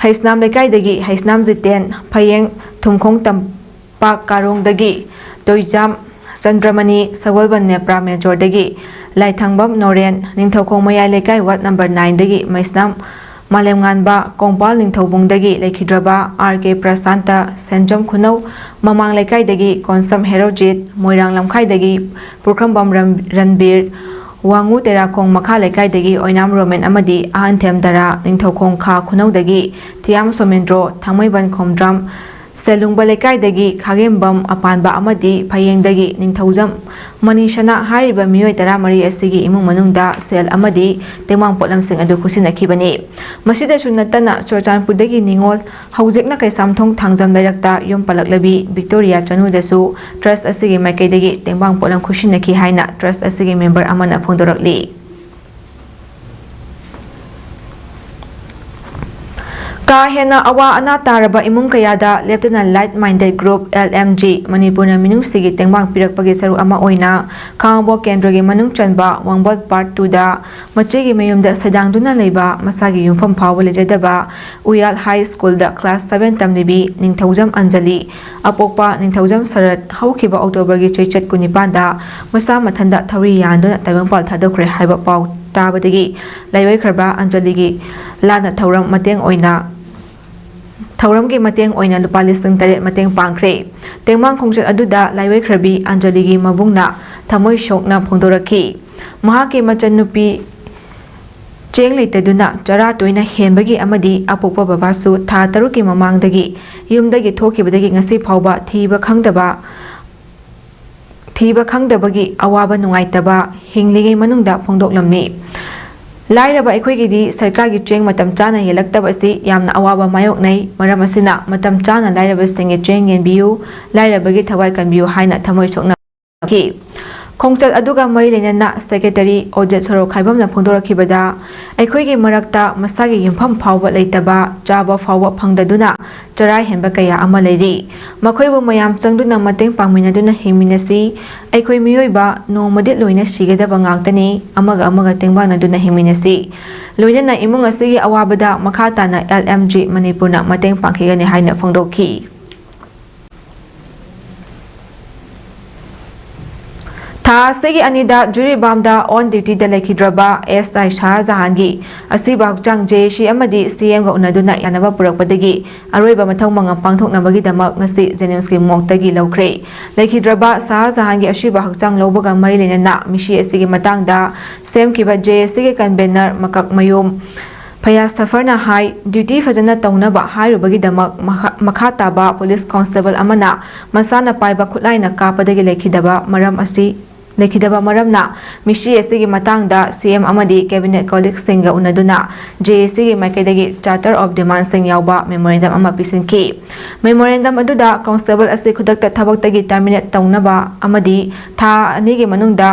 ꯍꯩꯁꯅꯥꯝ ꯂꯩꯀꯥꯏꯗꯒꯤ ꯍꯩꯁꯅꯥꯝ ꯖꯤꯇꯦꯟ, ꯐꯌꯦꯡ ꯊꯨꯝꯈꯣꯡ ꯇꯝꯄꯥꯛ ꯀꯥꯔꯣꯡꯗꯒꯤ ꯇꯣꯏꯖꯥꯝ ꯆꯟꯗ꯭ꯔꯃꯅꯤ, ꯁꯒꯣꯜꯕꯟ ꯅꯦꯄ꯭ꯔꯥ ꯃꯦꯖꯣꯔꯗꯒꯤ ꯂꯥꯏꯊꯪꯕꯝ ꯅꯣꯔꯦꯟ, ꯅꯤꯡꯊꯧꯈꯣꯡ ꯃꯌꯥꯏ ꯂꯩꯀꯥꯏ ꯋꯥꯔꯗ ꯅꯝꯕꯔ ꯅꯥꯏꯟꯗꯒꯤ ꯃꯩꯁꯅꯥꯝ ꯃꯥꯂꯦꯝꯉꯥꯟꯕ, ꯀꯣꯡꯄꯥꯜ ꯅꯤꯡꯊꯧꯕꯨꯡꯗꯒꯤ ꯂꯩꯈꯤꯗ꯭ꯔꯕ ꯑꯥꯔ ꯀꯦ ꯄ꯭ꯔꯁꯥꯟꯇ, ꯁꯦꯟꯖꯝ ꯈꯨꯅꯧ ꯃꯃꯥꯡ ꯂꯩꯀꯥꯏꯗꯒꯤ ꯀꯣꯟꯁꯝ ꯍꯦꯔꯣꯖꯤꯠ, ꯃꯣꯏꯔꯥꯡ ꯂꯝꯈꯥꯏꯗꯒꯤ ꯄꯨꯈ꯭ꯔꯝꯕꯝ ꯔꯟ-, ꯔꯟꯕꯤꯔ, ꯋꯥꯉꯨ ꯇꯦꯔꯥꯈꯣꯡ ꯃꯈꯥ ꯂꯩꯀꯥꯏꯗꯒꯤ ꯑꯣꯏꯅꯥꯝ ꯔꯣꯃꯦꯟ ꯑꯃꯗꯤ ꯑꯍꯟꯊꯦꯝ ꯗꯔꯥ, ꯅꯤꯡꯊꯧꯈꯣꯡ ꯈꯥ ꯈꯨꯅꯧꯗꯒꯤ ꯊꯤꯌꯥꯝ ꯁꯣꯃꯦꯟꯗ꯭ꯔꯣ, ꯊꯥꯡꯃꯩꯕꯟ ꯈꯣꯝꯗ꯭ꯔꯥꯝ ꯁꯦꯂꯨꯡꯕ ꯂꯩꯀꯥꯏꯗꯒꯤ ꯈꯥꯒꯦꯝꯕꯝ ꯑꯄꯥꯟꯕ ꯑꯃꯗꯤ ꯐꯌꯦꯡꯗꯒꯤ ꯅꯤꯡꯊꯧꯖꯝ ꯃꯅꯤꯁꯅꯥ ꯍꯥꯏꯔꯤꯕ ꯃꯤꯑꯣꯏ ꯇꯔꯥꯃꯔꯤ ꯑꯁꯤꯒꯤ ꯏꯃꯨꯡ ꯃꯅꯨꯡꯗ ꯁꯦꯜ ꯑꯃꯗꯤ ꯇꯦꯡꯕꯥꯡ ꯄꯣꯠꯂꯝꯁꯤꯡ ꯑꯗꯨ ꯈꯨꯠꯁꯤꯟꯅꯈꯤꯕꯅꯤ꯫ ꯃꯁꯤꯗꯁꯨ ꯅꯠꯇꯅ ꯆꯨꯔꯆꯥꯟꯄꯨꯔꯗꯒꯤ ꯅꯤꯉꯣꯜ ꯍꯧꯖꯤꯛꯅ ꯀꯩꯁꯥꯝꯊꯣꯡ ꯊꯥꯡꯖꯝ ꯂꯩꯔꯛꯇ ꯌꯨꯝ ꯄꯜꯂꯛꯂꯕꯤ ꯕꯤꯛꯇꯣꯔꯤꯌꯥ ꯆꯅꯨꯗꯁꯨ ꯇ꯭ꯔꯁ ꯑꯁꯤꯒꯤ ꯃꯥꯏꯀꯩꯗꯒꯤ ꯇꯦꯡꯕꯥꯡ ꯄꯣꯠꯂꯝ ꯈꯨꯠꯁꯤꯟꯅꯈꯤ ꯍꯥꯏꯅ ꯇ꯭ꯔꯁ ꯑꯁꯤꯒꯤ ꯃꯦꯝꯕꯔ ꯑꯃꯅ ꯐꯣꯡꯗꯣꯔꯛꯂꯤ꯫ ꯀꯥ ꯍꯦꯟꯅ ꯑꯋꯥ ꯑꯅꯥ ꯇꯥꯔꯕ ꯏꯃꯨꯡ ꯀꯌꯥꯗ ꯂꯦꯞꯇꯅ light minded group, L M G, ꯃꯅꯤꯄꯨꯔꯅ ꯃꯤꯅꯨꯡꯁꯤꯒꯤ ꯇꯦꯡꯕꯥꯡ ꯄꯤꯔꯛꯄꯒꯤ ꯁꯔꯨꯛ ꯑꯃ ꯑꯣꯏꯅ ꯈꯥꯉꯕꯣꯛ ꯀꯦꯟꯗ꯭ꯔꯒꯤ ꯃꯅꯨꯡ ꯆꯟꯕ ꯋꯥꯡꯕꯣꯠ ꯄꯥꯔꯠ ꯇꯨꯗ ꯃꯆꯦꯒꯤ ꯃꯌꯨꯝꯗ ꯁꯩꯗꯥꯡꯗꯨꯅ ꯂꯩꯕ ꯃꯁꯥꯒꯤ ꯌꯨꯝꯐꯝ ꯐꯥꯎꯕ ꯂꯩꯖꯗꯕ ꯎꯌꯥꯜ ꯍꯥꯏ ꯁ꯭ꯀꯨꯜꯗ ꯀ꯭ꯂꯥꯁ ꯁꯚꯦꯟ ꯇꯝꯂꯤꯕꯤ ꯅꯤꯡꯊꯧꯖꯝ ꯑꯟꯖꯂꯤ, ꯑꯄꯣꯛꯄ ꯅꯤꯡꯊꯧꯖꯝ ꯁꯔꯠ, ꯍꯧꯈꯤꯕ ꯑꯣꯛꯇꯣꯕꯔꯒꯤ ꯆꯩꯆꯠ ꯀꯨꯟꯅꯤꯄꯥꯟꯗ ꯃꯁꯥ ꯃꯊꯟꯇ ꯊꯧꯔꯤ ꯌꯥꯟꯗꯨꯅ ꯇꯥꯏꯕꯪꯄꯥꯜ ꯊꯥꯗꯣꯛꯈ꯭ꯔꯦ ꯍꯥꯏꯕ ꯄꯥꯎ ꯇꯥꯕꯗꯒꯤ ꯂꯥꯏꯑꯣꯏꯈ꯭ꯔꯕ ꯑꯟꯖꯂꯤꯒꯤ ꯂꯥꯟꯅ ꯊꯧꯔꯝ ꯃꯇꯦꯡ ꯑꯣꯏꯅ, ꯊꯧꯔꯝꯒꯤ ꯃꯇꯦꯡ ꯑꯣꯏꯅ ꯂꯨꯄꯥ ꯂꯤꯁꯤꯡ ꯇꯔꯦꯠ ꯃꯇꯦꯡ ꯄꯥꯡꯈ꯭ꯔꯦ꯫ ꯇꯦꯡꯕꯥꯡ ꯈꯣꯡꯆꯠ ꯑꯗꯨꯗ ꯂꯥꯏꯑꯣꯏꯈ꯭ꯔꯕꯤ ꯑꯟꯖꯂꯤꯒꯤ ꯃꯕꯨꯡꯅ ꯊꯃꯣꯏ ꯁꯣꯛꯅ ꯐꯣꯡꯗꯣꯔꯛꯈꯤ꯫ ꯃꯍꯥꯛꯀꯤ ꯃꯆꯟꯅꯨꯄꯤ ꯆꯦꯡ ꯂꯩꯇꯗꯨꯅ ꯆꯔꯥ ꯇꯣꯏꯅ ꯍꯦꯟꯕꯒꯤ ꯑꯃꯗꯤ ꯑꯄꯣꯛꯄ ꯕꯕꯥꯁꯨ ꯊꯥ ꯇꯔꯨꯛꯀꯤ ꯃꯃꯥꯡꯗꯒꯤ ꯌꯨꯝꯗꯒꯤ ꯊꯣꯛꯈꯤꯕꯗꯒꯤ ꯉꯁꯤ ꯐꯥꯎꯕ ꯊꯤꯕ ꯈꯪꯗꯕ, ꯊꯤꯕ ꯈꯪꯗꯕꯒꯤ ꯑꯋꯥꯕ ꯅꯨꯡꯉꯥꯏꯇꯕ ꯍꯤꯡꯂꯤꯉꯩ ꯃꯅꯨꯡꯗ ꯐꯣꯡꯗꯣꯛꯂꯝꯃꯤ꯫ ꯂꯥꯏꯔꯕ ꯑꯩꯈꯣꯏꯒꯤꯗꯤ ꯁꯔꯀꯥꯔꯒꯤ ꯆꯦꯡ ꯃꯇꯝ ꯆꯥꯅ ꯌꯦꯜꯂꯛꯇꯕ ꯑꯁꯤ ꯌꯥꯝꯅ ꯑꯋꯥꯕ ꯃꯥꯌꯣꯛꯅꯩ꯫ ꯃꯔꯝ ꯑꯁꯤꯅ ꯃꯇꯝ ꯆꯥꯅ ꯂꯥꯏꯔꯕꯁꯤꯡꯒꯤ ꯆꯦꯡ ꯌꯦꯟꯕꯤꯌꯨ, ꯂꯥꯏꯔꯕꯒꯤ ꯊꯋꯥꯏ ꯀꯟꯕꯤꯌꯨ ꯍꯥꯏꯅ ꯊꯃꯣꯏ ꯁꯣꯛꯅꯈꯤ꯫ ꯈꯣꯡꯆꯠ ꯑꯗꯨꯒ ꯃꯔꯤ ꯂꯩꯅꯅ ꯁꯦꯀ꯭ꯔꯦꯇꯔꯤ ꯑꯣꯖꯦꯠ ꯁꯣꯔꯣꯛꯈꯥꯏꯕꯝꯅ ꯐꯣꯡꯗꯣꯔꯛꯈꯤꯕꯗ, ꯑꯩꯈꯣꯏꯒꯤ ꯃꯔꯛꯇ ꯃꯁꯥꯒꯤ ꯌꯨꯝꯐꯝ ꯐꯥꯎꯕ ꯂꯩꯇꯕ, ꯆꯥꯕ ꯐꯥꯎꯕ ꯐꯪꯗꯗꯨꯅ ꯆꯔꯥ ꯍꯦꯟꯕ ꯀꯌꯥ ꯑꯃ ꯂꯩꯔꯤ꯫ ꯃꯈꯣꯏꯕꯨ ꯃꯌꯥꯝ ꯆꯪꯗꯨꯅ ꯃꯇꯦꯡ ꯄꯥꯡꯃꯤꯟꯅꯗꯨꯅ ꯍꯤꯡꯃꯤꯟꯅꯁꯤ꯫ ꯑꯩꯈꯣꯏ ꯃꯤꯑꯣꯏꯕ ꯅꯣꯡꯃꯗꯤ ꯂꯣꯏꯅ ꯁꯤꯒꯗꯕ ꯉꯥꯛꯇꯅꯤ꯫ ꯑꯃꯒ ꯑꯃꯒ ꯇꯦꯡꯕꯥꯡꯅꯗꯨꯅ ꯍꯤꯡꯃꯤꯟꯅꯁꯤ꯫ ꯂꯣꯏꯅꯅ ꯏꯃꯨꯡ ꯑꯁꯤꯒꯤ ꯑꯋꯥꯕꯗ ꯃꯈꯥ ꯇꯥꯅ ꯑꯦꯜ ꯑꯦꯝ ꯖꯤ ꯃꯅꯤꯄꯨꯔꯅ ꯃꯇꯦꯡ ꯄꯥꯡꯈꯤꯒꯅꯤ ꯍꯥꯏꯅ ꯐꯣꯡꯗꯣꯛꯈꯤ꯫ ꯊꯥ ꯑꯁꯤꯒꯤ ꯑꯅꯤꯗ ꯖꯤꯔꯤꯕꯥꯝꯗ ꯑꯣꯟ ꯗ꯭ꯌꯨꯇꯤꯗ ꯂꯩꯈꯤꯗ꯭ꯔꯕ ꯑꯦꯁ ꯑꯥꯏ ꯁꯍꯥꯖꯍꯥꯟꯒꯤ ꯑꯁꯤꯕ ꯍꯛꯆꯥꯡ ꯖꯦ ꯑꯦ ꯁꯤ ꯑꯃꯗꯤ ꯁꯤ ꯑꯦꯝꯒ ꯎꯅꯗꯨꯅ ꯌꯥꯅꯕ ꯄꯨꯔꯛꯄꯗꯒꯤ ꯑꯔꯣꯏꯕ ꯃꯊꯧ ꯃꯉꯝ ꯄꯥꯡꯊꯣꯛꯅꯕꯒꯤꯗꯃꯛ ꯉꯁꯤ ꯖꯦꯅꯤꯝꯁꯀꯤ ꯃꯣꯔꯒꯇꯒꯤ ꯂꯧꯈ꯭ꯔꯦ꯫ ꯂꯩꯈꯤꯗ꯭ꯔꯕ ꯁꯍꯥꯖꯍꯥꯟꯒꯤ ꯑꯁꯤꯕ ꯍꯛꯆꯥꯡ ꯂꯧꯕꯒ ꯃꯔꯤ ꯂꯩꯅꯅ ꯃꯤꯁꯤ ꯑꯁꯤꯒꯤ ꯃꯇꯥꯡꯗ ꯁꯦꯝꯈꯤꯕ ꯖꯦ ꯑꯦ ꯁꯤꯒꯤ ꯀꯟꯚꯦꯅꯔ ꯃꯀꯛꯃꯌꯨꯝ ꯐꯌꯥꯖ ꯁꯐꯔꯅ ꯍꯥꯏ, ꯗ꯭ꯌꯨꯇꯤ ꯐꯖꯅ ꯇꯧꯅꯕ ꯍꯥꯏꯔꯨꯕꯒꯤꯗꯃꯛ ꯃꯈꯥ ꯃꯈꯥ ꯇꯥꯕ ꯄꯨꯂꯤꯁ ꯀꯣꯟꯁꯇꯦꯕꯜ ꯑꯃꯅ ꯃꯁꯥꯅ ꯄꯥꯏꯕ ꯈꯨꯠꯂꯥꯏꯅ ꯀꯥꯞꯄꯗꯒꯤ ꯂꯩꯈꯤꯗꯕ ꯃꯔꯝ ꯑꯁꯤ ꯂꯩꯈꯤꯗꯕ ꯃꯔꯝꯅ ꯃꯤꯁꯤ ꯑꯁꯤꯒꯤ ꯃꯇꯥꯡꯗ ꯁꯤ ꯑꯦꯝ ꯑꯃꯗꯤ ꯀꯦꯕꯤꯅꯦꯠ ꯀꯣꯂꯤꯛꯁꯤꯡꯒ ꯎꯅꯗꯨꯅ ꯖꯦ ꯑꯦ ꯁꯤꯒꯤ ꯃꯥꯏꯀꯩꯗꯒꯤ ꯆꯥꯔꯇꯔ ꯑꯣꯐ ꯗꯤꯃꯥꯟꯁꯤꯡ ꯌꯥꯎꯕ ꯃꯦꯃꯣꯔꯦꯟꯗꯝ ꯑꯃ ꯄꯤꯁꯤꯟꯈꯤ꯫ ꯃꯦꯃꯣꯔꯦꯟꯗꯝ ꯑꯗꯨꯗ ꯀꯣꯟꯁꯇꯦꯕꯜ ꯑꯁꯤ ꯈꯨꯗꯛꯇ ꯊꯕꯛꯇꯒꯤ ꯇꯔꯃꯤꯅꯦꯠ ꯇꯧꯅꯕ ꯑꯃꯗꯤ ꯊꯥ ꯑꯅꯤꯒꯤ ꯃꯅꯨꯡꯗ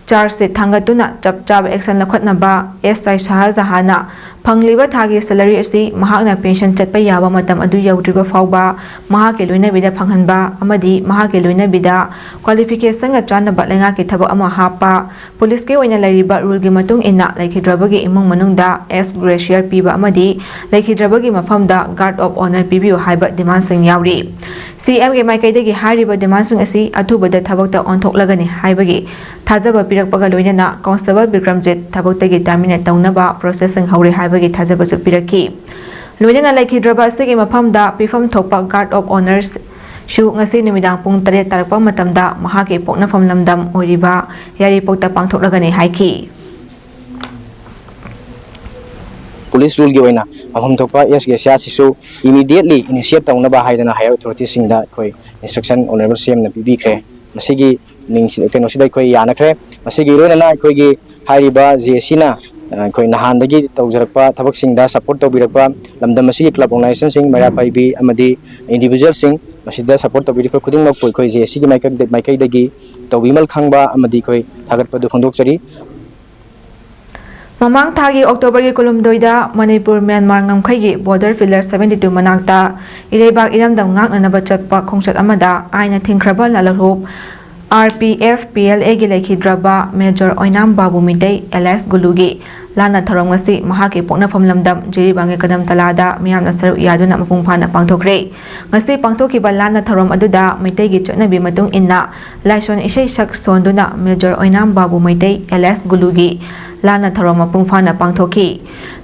ꯆꯥꯔꯖ ꯁꯤꯠ ꯊꯥꯡꯒꯠꯇꯨꯅ ꯆꯞ ꯆꯥꯕ ꯑꯦꯛꯁꯟ ꯂꯧꯈꯠꯅꯕ ꯑꯦꯁ ꯑꯥꯏ ꯁꯍꯥꯖꯍꯥꯟꯅ ꯐꯪꯂꯤꯕ ꯊꯥꯒꯤ ꯁꯦꯂꯔꯤ ꯑꯁꯤ ꯃꯍꯥꯛꯅ ꯄꯦꯟꯁꯟ ꯆꯠꯄ ꯌꯥꯕ ꯃꯇꯝ ꯑꯗꯨ ꯌꯧꯗ꯭ꯔꯤꯕ ꯐꯥꯎꯕ ꯃꯍꯥꯛꯀꯤ ꯂꯣꯏꯅꯕꯤꯗ ꯐꯪꯍꯟꯕ ꯑꯃꯗꯤ ꯃꯍꯥꯛꯀꯤ ꯂꯣꯏꯅꯕꯤꯗ ꯀ꯭ꯋꯥꯂꯤꯐꯤꯀꯦꯁꯟꯒ ꯆꯥꯟꯅꯕ ꯂꯩꯉꯥꯛꯀꯤ ꯊꯕꯛ ꯑꯃ ꯍꯥꯞꯄ, ꯄꯨꯂꯤꯁꯀꯤ ꯑꯣꯏꯅ ꯂꯩꯔꯤꯕ ꯔꯨꯜꯒꯤ ꯃꯇꯨꯡ ꯏꯟꯅ ꯂꯩꯈꯤꯗ꯭ꯔꯕꯒꯤ ꯏꯃꯨꯡ ꯃꯅꯨꯡꯗ ꯑꯦꯁ ꯒ꯭ꯔꯦꯁꯤꯌꯔ ꯄꯤꯕ ꯑꯃꯗꯤ ꯂꯩꯈꯤꯗ꯭ꯔꯕꯒꯤ ꯃꯐꯝꯗ ꯒꯥꯔꯗ ꯑꯣꯐ ꯑꯣꯅꯔ ꯄꯤꯕꯤꯌꯨ ꯍꯥꯏꯕ ꯗꯤꯃꯥꯟꯁꯤꯡ ꯌꯥꯎꯔꯤ꯫ ꯁꯤ ꯑꯦꯝꯒꯤ ꯃꯥꯏꯀꯩꯗꯒꯤ ꯍꯥꯏꯔꯤꯕ ꯗꯤꯃꯥꯟꯁꯤꯡ ꯑꯁꯤ ꯑꯊꯨꯕꯗ ꯊꯕꯛꯇ ꯑꯣꯟꯊꯣꯛꯂꯒꯅꯤ ꯍꯥꯏꯕꯒꯤ ꯊꯥꯖꯕ ꯄꯤꯔꯛꯄꯒ ꯂꯣꯏꯅꯅ ꯀꯣꯟꯁꯇꯦꯕꯜ ꯕꯤꯀ꯭ꯔꯝꯖꯤꯠ ꯊꯕꯛꯇꯒꯤ ꯇꯔꯃꯤꯅꯦꯠ ꯇꯧꯅꯕ ꯄ꯭ꯔꯣꯁꯦꯁꯁꯤꯡ ꯍꯧꯔꯦ ꯍꯥꯏꯕꯒꯤ ꯊꯥꯖꯕꯁꯨ ꯄꯤꯔꯛꯈꯤ꯫ ꯂꯣꯏꯅꯅ ꯂꯩꯈꯤꯗ꯭ꯔꯕ ꯑꯁꯤꯒꯤ ꯃꯐꯝꯗ ꯄꯤꯐꯝ ꯊꯣꯛꯄ ꯒꯥꯔꯗ ꯑꯣꯐ ꯑꯣꯅꯔꯁ ꯁꯨ ꯉꯁꯤ ꯅꯨꯃꯤꯗꯥꯡ ꯄꯨꯡ ꯇꯔꯦꯠ ꯇꯥꯔꯛꯄ ꯃꯇꯝꯗ ꯃꯍꯥꯛꯀꯤ ꯄꯣꯛꯅꯐꯝ ꯂꯝꯗꯝ ꯑꯣꯏꯔꯤꯕ ꯌꯥꯏꯔꯤꯄꯣꯛꯇ ꯄꯥꯡꯊꯣꯛꯂꯒꯅꯤ ꯍꯥꯏꯈꯤ꯫ ꯄꯨꯂꯤꯁ ꯔꯨꯜꯒꯤ ꯑꯣꯏꯅ ꯐꯪꯐꯝ ꯊꯣꯛꯄ ꯑꯦꯁ ꯒ꯭ꯔꯦꯁꯤꯌꯥꯁꯤꯁꯨ ꯏꯃꯤꯗꯤꯌꯦꯠꯂꯤ ꯏꯅꯤꯁꯤꯌꯦꯠ ꯇꯧꯅꯕ ꯍꯥꯏꯗꯅ ꯍꯥꯏꯌꯔ ꯑꯣꯊꯣꯔꯤꯇꯤꯁꯤꯡꯗ ꯑꯩꯈꯣꯏ ꯏꯟꯁꯇ꯭ꯔꯛꯁꯟ ꯑꯣꯅꯔꯦꯕꯜ ꯁꯤ ꯑꯦꯝꯅ ꯄꯤꯕꯤꯈ꯭ꯔꯦ꯫ ꯃꯁꯤꯒꯤ ꯀꯩꯅꯣꯁꯤꯗ ꯑꯩꯈꯣꯏ ꯌꯥꯅꯈ꯭ꯔꯦ꯫ ꯃꯁꯤꯒꯤ ꯂꯣꯏꯅꯅ ꯑꯩꯈꯣꯏꯒꯤ ꯍꯥꯏꯔꯤꯕ ꯖꯦ ꯑꯦ ꯁꯤꯅ ꯑꯩꯈꯣꯏ ꯅꯍꯥꯟꯗꯒꯤ ꯇꯧꯖꯔꯛꯄ ꯊꯕꯛꯁꯤꯡꯗ ꯁꯄꯣꯔꯠ ꯇꯧꯕꯤꯔꯛꯄ ꯂꯝꯗꯝ ꯑꯁꯤꯒꯤ ꯀ꯭ꯂꯕ ꯑꯣꯔꯒꯅꯥꯏꯖꯦꯁꯟꯁꯤꯡ, ꯃꯩꯔꯥ ꯄꯥꯏꯕꯤ ꯑꯃꯗꯤ ꯏꯟꯗꯤꯕꯤꯖꯨꯋꯦꯜꯁꯤꯡ, ꯃꯁꯤꯗ ꯁꯄꯣꯔꯠ ꯇꯧꯕꯤꯔꯤꯕ ꯈꯨꯗꯤꯡꯃꯛꯄꯨ ꯑꯩꯈꯣꯏ ꯖꯦ ꯑꯦ ꯁꯤꯒꯤ ꯃꯥꯏꯀꯩꯗꯒꯤ ꯇꯧꯕꯤꯃꯜ ꯈꯪꯕ ꯑꯃꯗꯤ ꯑꯩꯈꯣꯏ ꯊꯥꯒꯠꯄꯗꯨ ꯐꯣꯡꯗꯣꯛꯆꯔꯤ꯫ ꯃꯃꯥꯡ ꯊꯥꯒꯤ ꯑꯣꯛꯇꯣꯕꯔꯒꯤ ꯀꯨꯟꯍꯨꯝꯗꯣꯏꯗ ꯃꯅꯤꯄꯨꯔ ꯃ꯭ꯌꯥꯟꯃꯥꯔ ꯉꯝꯈꯩꯒꯤ ꯕꯣꯔꯗꯔ ꯄꯤꯂꯔ ꯁꯚꯦꯟꯇꯤ ꯇꯨ ꯃꯅꯥꯛꯇ ꯏꯔꯩꯕꯥꯛ ꯏꯔꯝꯗꯝ ꯉꯥꯛꯅꯅꯕ ꯆꯠꯄ ꯈꯣꯡꯆꯠ ꯑꯃꯗ ꯑꯥꯏꯟꯅ ꯊꯤꯡꯈ꯭ꯔꯕ ꯂꯥꯂꯍꯧ R P F P L ꯑꯦꯒꯤ ꯂꯩꯈꯤꯗ꯭ꯔꯕ ꯃꯦꯖꯣꯔ ꯑꯣꯏꯅꯥꯝ ꯕꯥꯕꯨ ꯃꯩꯇꯩ ꯑꯦꯂꯥꯏꯁ ꯒꯨꯂꯨꯒꯤ ꯂꯥꯟꯅ ꯊꯧꯔꯝ ꯉꯁꯤ ꯃꯍꯥꯛꯀꯤ ꯄꯣꯛꯅꯐꯝ ꯂꯝꯗꯝ ꯖꯤꯔꯤꯕꯥꯝꯒꯤ ꯀꯗꯝ ꯇꯂꯥꯗ ꯃꯤꯌꯥꯝꯅ ꯁꯔꯨꯛ ꯌꯥꯗꯨꯅ ꯃꯄꯨꯡ ꯐꯥꯅ ꯄꯥꯡꯊꯣꯛꯈ꯭ꯔꯦ꯫ ꯉꯁꯤ ꯄꯥꯡꯊꯣꯛꯈꯤꯕ ꯂꯥꯟꯅ ꯊꯧꯔꯝ ꯑꯗꯨꯗ ꯃꯩꯇꯩꯒꯤ ꯆꯠꯅꯕꯤ ꯃꯇꯨꯡ ꯏꯟꯅ ꯂꯥꯏꯁꯣꯟ ꯏꯁꯩ ꯁꯛ ꯁꯣꯟꯗꯨꯅ ꯃꯦꯖꯣꯔ ꯑꯣꯏꯅꯥꯝ ꯕꯥꯕꯨ ꯃꯩꯇꯩ ꯑꯦꯂꯥꯏꯁ ꯒꯨꯂꯨꯒꯤ ꯂꯥꯟꯅ ꯊꯧꯔꯝ ꯃꯄꯨꯡ ꯐꯥꯅ ꯄꯥꯡꯊꯣꯛꯈꯤ꯫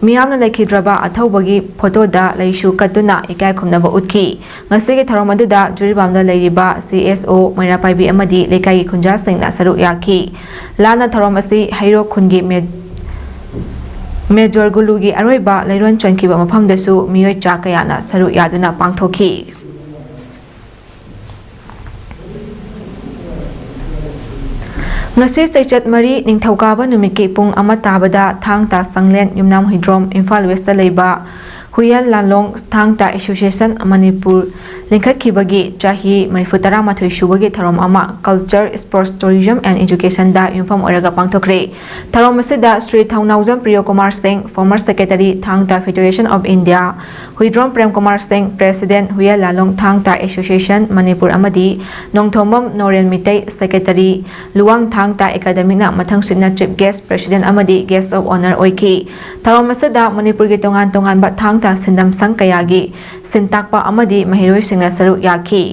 ꯃꯤꯌꯥꯝꯅ ꯂꯩꯈꯤꯗ꯭ꯔꯕ ꯑꯊꯧꯕꯒꯤ ꯐꯣꯇꯣꯗ ꯂꯩꯁꯨ ꯀꯠꯇꯨꯅ ꯏꯀꯥꯏ ꯈꯨꯝꯅꯕ ꯎꯠꯈꯤ꯫ ꯉꯁꯤꯒꯤ ꯊꯧꯔꯝ ꯑꯗꯨꯗ ꯖꯤꯔꯤꯕꯥꯝꯗ ꯂꯩꯔꯤꯕ ꯁꯤ ꯑꯦꯁ ꯑꯣ, ꯃꯩꯔꯥ ꯄꯥꯏꯕꯤ ꯑꯃꯗꯤ ꯂꯩꯀꯥꯏꯒꯤ ꯈꯨꯟꯖꯥꯁꯤꯡꯅ ꯁꯔꯨꯛ ꯌꯥꯈꯤ꯫ ꯂꯥꯟꯅ ꯊꯧꯔꯝ ꯑꯁꯤ ꯍꯩꯔꯣꯛ ꯈꯨꯟꯒꯤ ꯃꯦ-, ꯃꯦꯖꯣꯔ ꯒꯨꯂꯨꯒꯤ ꯑꯔꯣꯏꯕ ꯂꯩꯔꯣꯟ ꯆꯟꯈꯤꯕ ꯃꯐꯝꯗꯁꯨ ꯃꯤꯑꯣꯏ ꯆꯥ ꯀꯌꯥꯅ ꯁꯔꯨꯛ ꯌꯥꯗꯨꯅ ꯄꯥꯡꯊꯣꯛꯈꯤ꯫ ꯉꯁꯤ ꯆꯩꯆꯠ ꯃꯔꯤ ꯅꯤꯡꯊꯧꯀꯥꯕ ꯅꯨꯃꯤꯠꯀꯤ ꯄꯨꯡ ꯑꯃ ꯇꯥꯕꯗ ꯊꯥꯡ ꯇꯥ ꯆꯥꯡꯂꯦꯟ ꯌꯨꯝꯅꯥꯝ ꯍꯨꯏꯗ꯭ꯔꯣꯝ ꯏꯝꯐꯥꯜ ꯋꯦꯁꯇ ꯂꯩꯕ ꯍꯨꯏꯌꯦꯜ ꯂꯥꯂꯣꯡ ꯊꯥꯡ ꯇꯥ ꯑꯦꯁꯣꯁꯤꯌꯦꯁꯟ ꯃꯅꯤꯄꯨꯔ ꯂꯤꯡꯈꯠꯈꯤꯕꯒꯤ ꯆꯍꯤ ꯃꯔꯤꯐꯨ ꯇꯔꯥꯃꯥꯊꯣꯏ ꯁꯨꯕꯒꯤ ꯊꯧꯔꯝ ꯑꯃ Culture, Sports, Tourism and Educationꯗ ꯌꯨꯝꯐꯝ ꯑꯣꯏꯔꯒ ꯄꯥꯡꯊꯣꯛꯈ꯭ꯔꯦ꯫ ꯊꯧꯔꯝ ꯑꯁꯤꯗ ꯁ꯭ꯔꯤ ꯊꯧꯅꯥꯎꯖꯝ ꯄ꯭ꯔꯤꯌꯣ ꯀꯨꯃꯥꯔ ꯁꯤꯡ, former secretary, ꯊꯥꯡ ꯇꯥ Federation of India, Huidrom Prem Kumar ꯁꯤꯡ, president, ꯍꯨꯏꯌꯦꯜ ꯂꯥꯂꯣꯡ ꯊꯥꯡ ꯇꯥ ꯑꯦꯁꯣꯁꯤꯌꯦꯁꯟ ꯃꯅꯤꯄꯨꯔ ꯑꯃꯗꯤ ꯅꯣꯡꯊꯣꯝꯕꯝ ꯅꯣꯔꯦꯟ ꯃꯤꯇꯩ, secretary, ꯂꯨꯋꯥꯡ ꯊꯥꯡ ꯇꯥ ꯑꯦꯀꯥꯗꯃꯤꯅ ꯃꯊꯪꯁꯤꯠꯅ chief guest, president ꯑꯃꯗꯤ guest of honour ꯑꯣꯏꯈꯤ꯫ ꯊꯧꯔꯝ ꯑꯁꯤꯗ ꯃꯅꯤꯄꯨꯔꯒꯤ ꯇꯣꯉꯥꯟ ꯇꯣꯉꯥꯟꯕ ꯊꯥꯡ ꯇꯥ ꯁꯤꯟꯗꯝ ꯁꯪ ꯀꯌꯥꯒꯤ ꯁꯤꯟꯇꯥꯛꯄ ꯑꯃꯗꯤ ꯃꯍꯩꯔꯣꯏꯁꯤꯡꯅ ꯁꯔꯨꯛ ꯌꯥꯈꯤ꯫